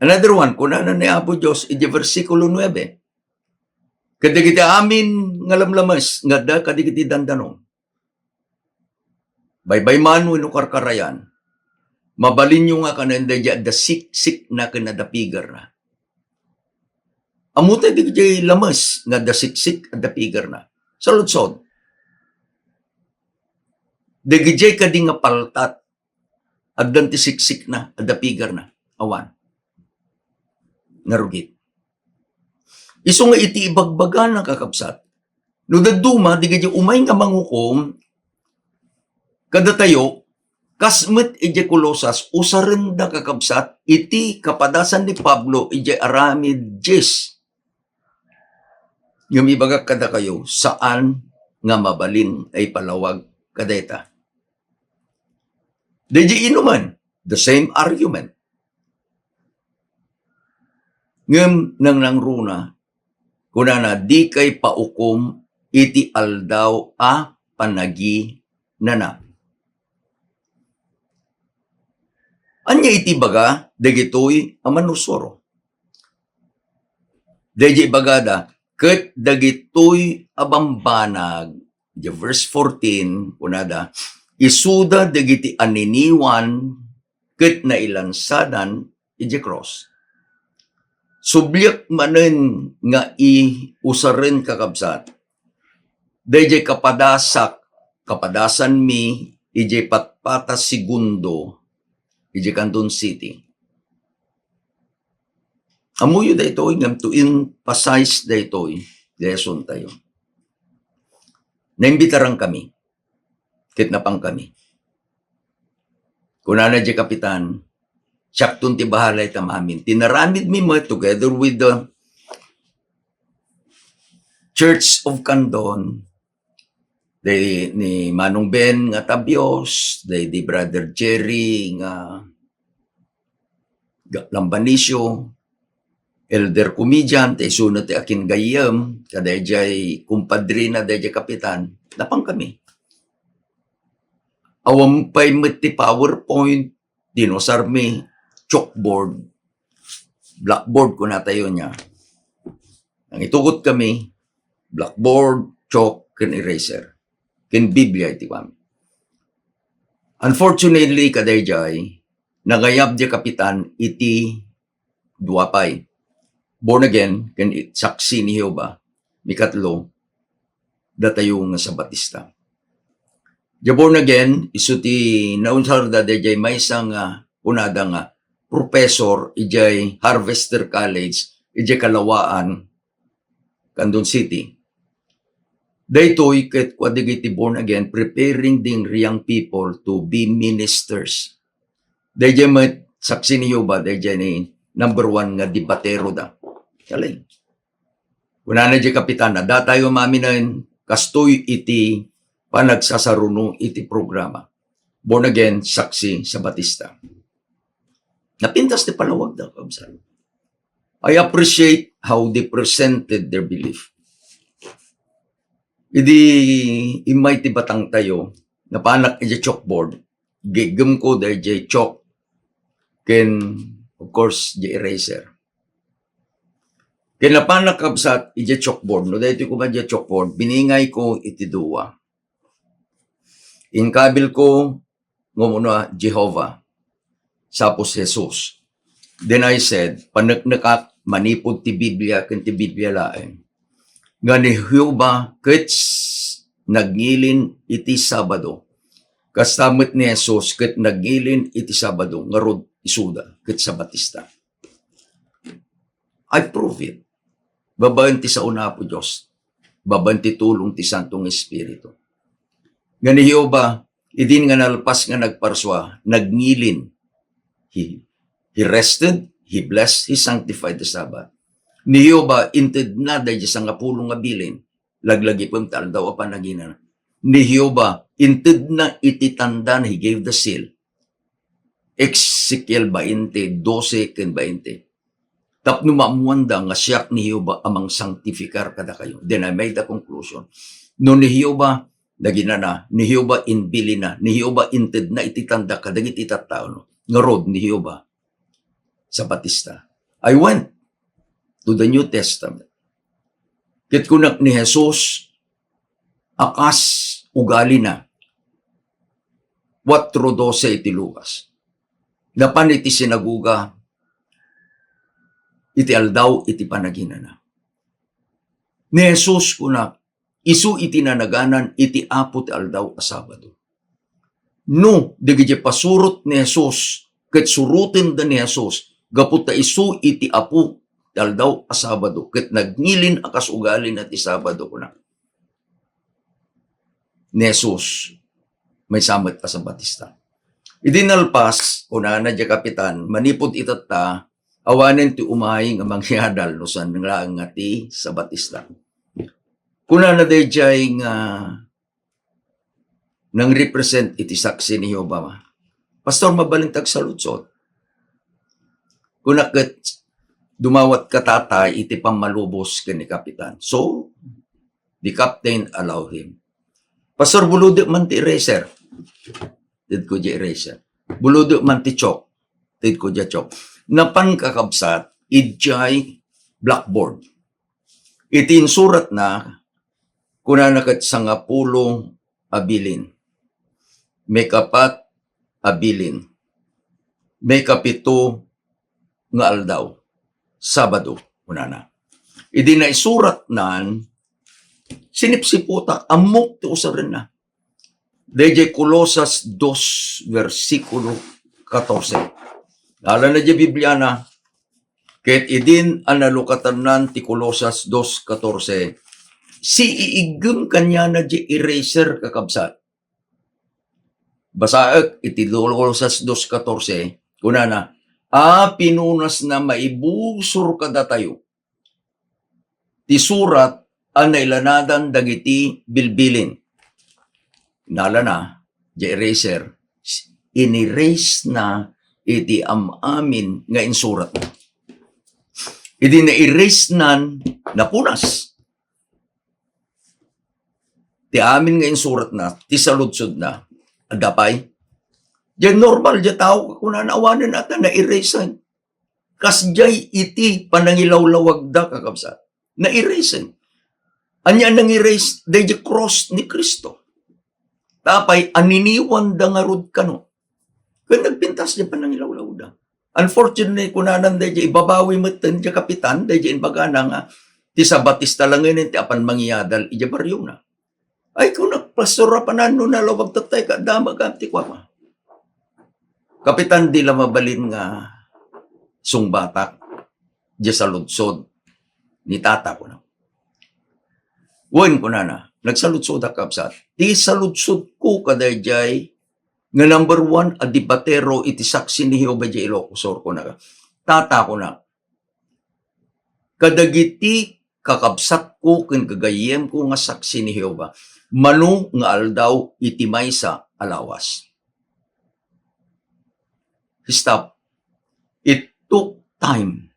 Another one, kunana ni Apo Dios iti bersikulo nuebe, "Kadagiti amin nga lamlames nga adda kadagiti dandanom, baybay man wenno karkarayan, mabalinyo nga kanen daydi adda siksikna ken adda pigerna." Ammo tay dagiti lames nga adda siksik, adda pigerna. Saludsod, dagidiay kadi nga paltat, addan ti siksikna, adda pigerna? Awan. Narugit. Isu nga iti ibagbagana, kakabsat, no dadduma dagiti umay nga mangukom kadatayo, kas met iti Colosas, usarenda, kakabsat, iti kapadasan ni Pablo iti aramid dies. Ngem ibagak kadakayo, saan nga mabalin a ipalawag kadayta. Daydi inuman, the same argument. Ngem nangnangruna, kunana, "Dikay paukom iti aldaw a panaginana." Ania iti ibaga dagitoy a mannursuro? Daydi ibagada, ket dagitoy a bambanag, di verse fourteen, kunada, "Isuda dagiti aniniwan ket nailansadan iti krus." Subliek manen nga iusaren, kakabsat, daydiay kapadasak, kapadasanmi idiay Patpata Segundo, idiay Candon City. Ammoyo daytoy, ngem to emphasize daytoy, lesson tayo. Naimbitaran kami. Ket napan kami. Kunana di kapitan, "Siakton ti bahala ita amin." Tinaramid mi met together with the Church of Candon, day ni Manong Ben nga Tabios, day di Brother Jerry nga Ga-, Lambanicio, Elder Comedian, tay isu ti akin gayyem, kadaydiay kumpadrina, daydiay kapitan, napan kami. Awan pay met ti PowerPoint, dinusarmi, chalkboard, blackboard kunatayo nia. Nangitugot kami, blackboard, chalk, ken eraser, ken Biblia iti kuami. Unfortunately, kadaydiay, nangayab di kapitan iti dua pay. Born again, ken i-, saksi ni Jehovah, mikatlo, datayo nga Sabatista. Di born again, isu ti nausarda daydiay maysa nga kunada nga professor idiay Harvester College, idiay Kalawaan, Candon City. Daytoy ket kua dagiti born again, preparing the young people to be ministers. Daydiay met, saksi ni Jehovah, daydiay ni number one nga debatero da. Galing. Kunana di kapitan, "Adda tayo maminen, kastoy iti panagsasaruno iti programa. Born again, saksi Sabatista." Napintas ti palawag da, kabsat. I appreciate how they presented their belief. Idi immay ti batang tayo, napanak iti chalkboard, giggem ko daydiay chalk, Ken, of course, di eraser. Ken napanak, kabsat, iti chalkboard. No, daytoy koma iti chalkboard, biningayko iti dua. Inkabilko nga umuna Jehovah, tapos Jesus. Then I said, paneknekak manipud ti Biblia ken ti Biblia laeng, nga ni Jehovah ket s-, nagngilin iti Sabado. Kasta met ni Jesus ket nagngilin iti Sabado, ngarud isuda ket Sabatista. I prove it. Babaen ti sao ni Apo Dios. Babaen ti tulong ti Santo nga Espiritu. Nga ni Jehovah, idin nga nalpas nga nagparsua, nagngilin. He, he rested, he blessed, he sanctified the Sabbath. Ni Jehovah, intedna daydi sangapulo nga bilin. Laglagipem ti aldaw a panaginana. Ni Jehovah, intedna iti tanda, he gave the seal. Ezekiel bainte, dose ken bainte. Tapno maammoanda nga siak ni Jehovah a mangsangtifikar kadakayo. Then I made the conclusion. No ni Jehovah, naginana, ni Jehovah inbilina, ni Jehovah intedna iti tanda kadagiti tattao, no? Ngarud, ni Jehovah, Sabatista. I went to the New Testament. Ket kunak ni Jesus, a kas ugalina. Kuatro dose iti Lucas. Napan iti sinagoga iti aldaw iti panaginana. Ni Jesus kuna, isu iti nanaganan iti Apo ti aldaw a Sabado. No, dagiti pasurot ni Jesus, ket surotenda ni Jesus, gapu ta isu iti Apo ti aldaw a Sabado, ket nagngilin a kas ugalina ti Sabado, kuna ni Jesus, maysa met a Sabatista. Idi nalpas, kunana diay kapitan, manipud itatta, awanen ti umay nga mangyadal no saan laeng nga ti Sabatista. Kunana daydiay nga nangrepresent iti saksi ni Jehovah, "Pastor, mabalin ti agsaludsod?" Kunak ket, "Dumawatka, tatay, iti pammalubos ken ni kapitan." So, the captain allow him. "Pastor, bulodek man ti eraser." Tedko diay eraser. "Bulodek man ti chalk." Tedko diay chalk. Napan, kakabsat, idiay blackboard. Iti insuratna, kunana ket sangapulo a bilin. Maikapat a bilin. Maikapito nga aldaw. Sabado, kunana. Idi naisuratnan, sinipsiputak, ammok ti usarenna. Daydiay Colosas dos, versikulo katorse. Nalanna diay Bibliana, ket idin a nalukatannan ti Colosas dos katorse, siiiggem kaniana diay eraser, kakabsat. Basaek iti Colosas dos katorse, kunana, "A pinunasna maibusor kadatayo ti surat a nailanadan dagiti bilbilin." Nalana, diay eraser, inerase na iti am-amin nga insuratna. Idi na-erase nan, napunas ti amin nga insuratna, ti saludsodna. Adda pay? Diay normal, diay tao, kunana, awanen ata, na-erase. Kasdiay iti panangilawlawagda, kakabsat. Na-erase. Ania nang-erase? Daydiay cross ni Cristo. Tapay, aniniwanda ngarud kano. Ken nagpintas diay panangilawlawda. Unfortunately, kunanan daydiay ibabawi metten diay kapitan, daydiay imbagana nga ti Sabatista langen ti apan mangyadal idiay barriona. Ay, kunak, "Pastor, apanan no nalawag tattay ket damag ti kuama." "Kapitan, di la mabalin nga sungbatak diay saludsod ni tata," kuna. "Wen," kunana, "nagsaludsodak, kabsat. Ti saludsodko kadaydiay nga number one a debatero iti Saksi ni Jehovah diay Ilocos Sur," kuna. "Tata," kuna, "kadagiti kakabsatko ken gagayyemko nga Saksi ni Jehovah, mano nga aldaw iti maysa a lawas." Stop. It took time.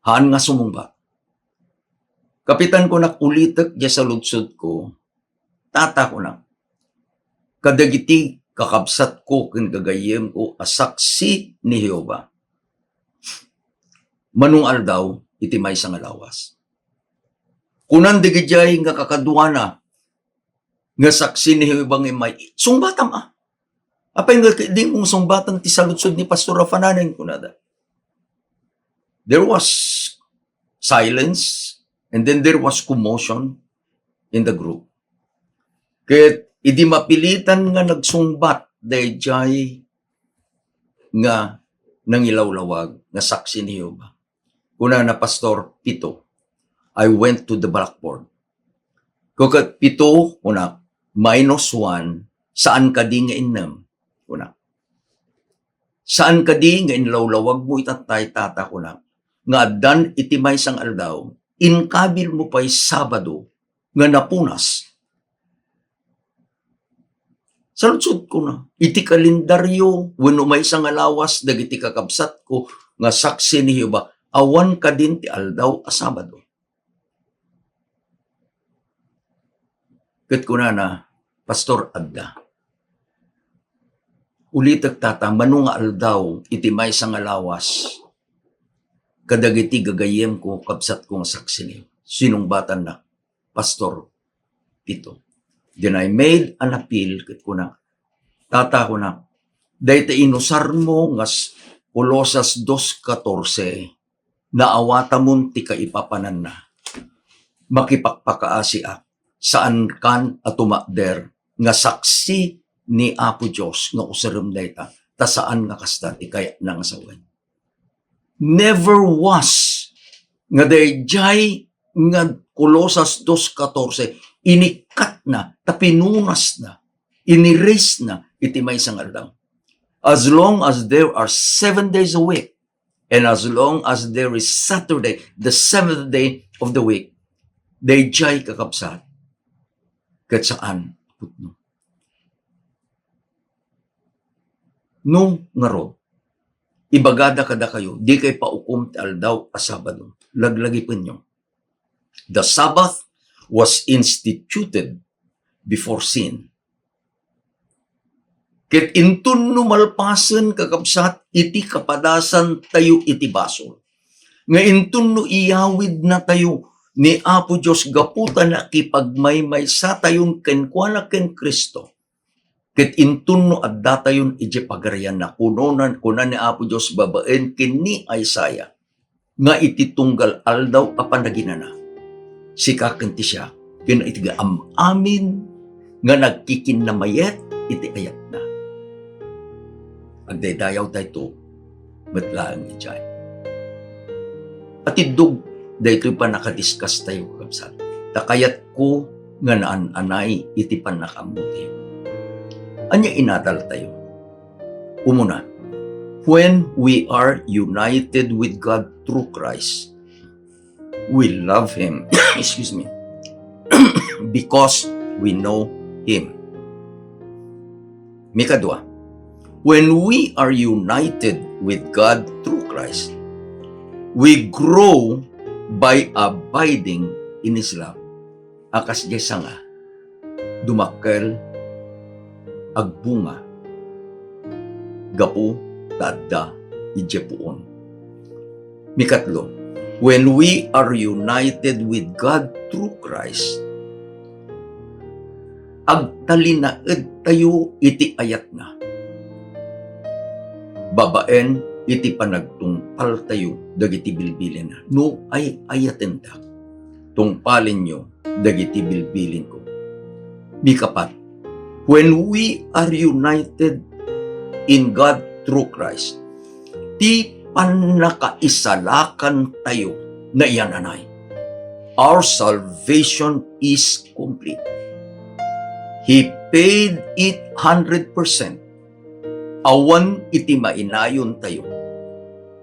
Haan nga sumungbat. "Kapitan," kunak, "ulitek diay saludsodko." "Tata," kunak, "kadagiti kakabsatko ken gagayyemko a saksi ni Jehovah. Mano nga aldaw iti maysa nga lawas. Kunan dagidiay nga kakaduana nga saksi ni Jehovah nga immay, "Sungbatam a. Apay nga di mo sungbatan ti saludsod ni Pastor Rafa nanay?" kunada. There was silence, and then there was commotion in the group. Ket idi mapilitan nga nagsungbat daydiay nga nangilawlawag nga saksi ni Jehovah, kunana, "Pastor Pito, I went to the blackboard." Kuket pito, kuna, "Minus one, saan kadi nga innem?" Kuna, "Saan kadi nga inlawlawag mo itatay, tata?" kuna, "Nga addan iti maysa nga aldaw, inkabil mo pay Sabado nga napunas." Saludsodkona, iti kalendaryo wenno maysa nga lawas dagiti kakabsatko nga saksi ni Jehovah, awan kadin ti aldaw a Sabado. Ket kunana, "Pastor, adda. Ulitek, tata, mano nga aldaw iti maysa nga lawas kadagiti gagayyemko, kabsatko nga saksi ni?" Sinungbatanna, "Pastor Pito." Then I made an appeal ket kuna, "Tata," kuna, "dayta inusarmo nga s-, Colosas dos catorce, naawatamon ti kaipapananna. Makipakpakaasiak, saankan a tumakder nga saksi ni Apo Dios nga usarem dayta, ta saan nga kasta ti kayatna nga sawen." Never was nga daydiay nga Colosas dos catorce, inikkatna, ta pinunasna, inirasna iti maysa nga aldaw. As long as there are seven days a week, and as long as there is Saturday, the seventh day of the week, daydiay, kakabsat, ket saan a pudno. No ngarud, ibagada kadakayo, dikay paukom ti aldaw a Sabado. Laglagipenyo. The Sabbath was instituted before sin. Ket inton no malpasen, kakabsat, iti kapadasantayo iti basol, nga inton no iyawidnatayo ni Apo Dios gapu ta nakipagmaymaysatayon kenkuana ken Cristo, ket inton no addatayon idiay pagarianna, kunonan, kuna ni Apo Dios babaen ken ni Isaiah, nga iti tunggal aldaw a panaginana, sika ken ti siak ken iti am-amin nga nagkikinnamayet iti ayatna. Agdaydayaw dayto met laeng idiay. Atiddog daytoy pannakadiscuss tayo, kakabsat, ta kayatko nga naan-anay iti pannakaammo tayo. Ania inadal tayo? Umuna, when we are united with God through Christ, we love Him. Excuse me. Because we know Him. Mikadua, when we are united with God through Christ, we grow by abiding in His love. A kas diay sanga, dumakkel, agbunga, gapu ta adda idiay puon. Mikatlo, when we are united with God through Christ, agtalinaedtayo iti ayatna babaen iti panagtungpaltayo dagiti bilbilinna. No ay-ayatendak, tungpalenyo dagiti bilbilinko. Mikapat, when we are united in God through Christ, ti pannakaisalakantayo naiyan-anay. Our salvation is complete. He paid it hundred percent. Awan iti mainayontayo.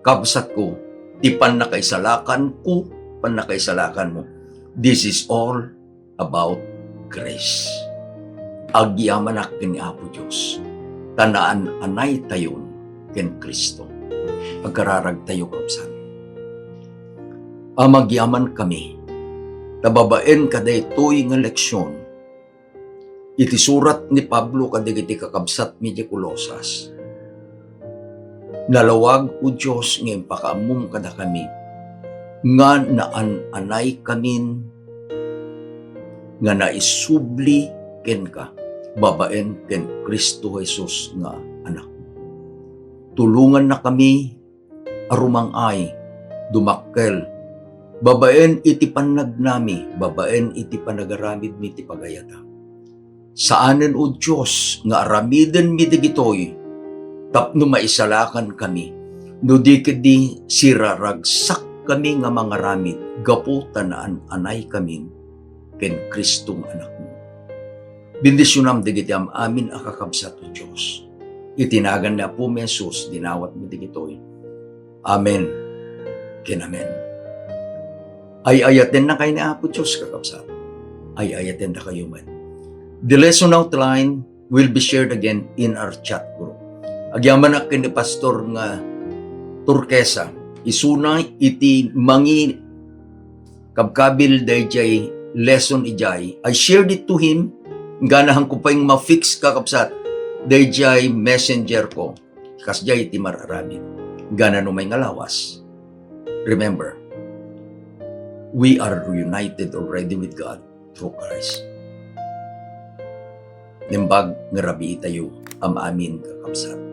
Kabsatko, ti pannakaisalakanko, pannakaisalakanmo, this is all about grace. Agyamanak ken ni Apo Dios, ta naan-anaytayon ken Cristo. Agkararagtayo, kabsat. Agyamankami, ta babaen kadaytoy nga leksion, iti surat ni Pablo kadagiti kakabsatmi idiay Colosas. Nalawag, O Dios, nga impakaammom kadakami nga naan-anaykamin nga naisubli kenka babaen ken Cristo Jesus nga Anakmo. Tulongannakami a rumang-ay, dumakkel, babaen iti pannagnami, babaen iti panagaramidmi ti pagayata. Saanen, O Dios, nga aramidenmi dagitoy tapno maisalakankami, no di ketdi siraragsakami nga mangaramid gapu ta naan-anaykamin ken Cristo nga Anakmo. Bendisionam dagiti am-amin a kakabsat, O Dios. Iti nagan ni Apomi Jesus, dinawatmi dagitoy. Amen ken amen. Ay-ayatennakay ni Apo Dios, kakabsat. Ay-ayatennakayo met. The lesson outline will be shared again in our chat group. Agyamanak ken ni Pastor nga Turquesa, isuna iti mangi-, kabkabil dayjay lesson idiay. I shared it to him, ganahanko pay nga ma-fix, kakabsat, dayjay messenger ko. Kasdiay ti mar-aramid. Gana no may nga lawas. Remember, we are reunited already with God through Christ. Nembag nga rabii tayo, am-amin, kakabsat.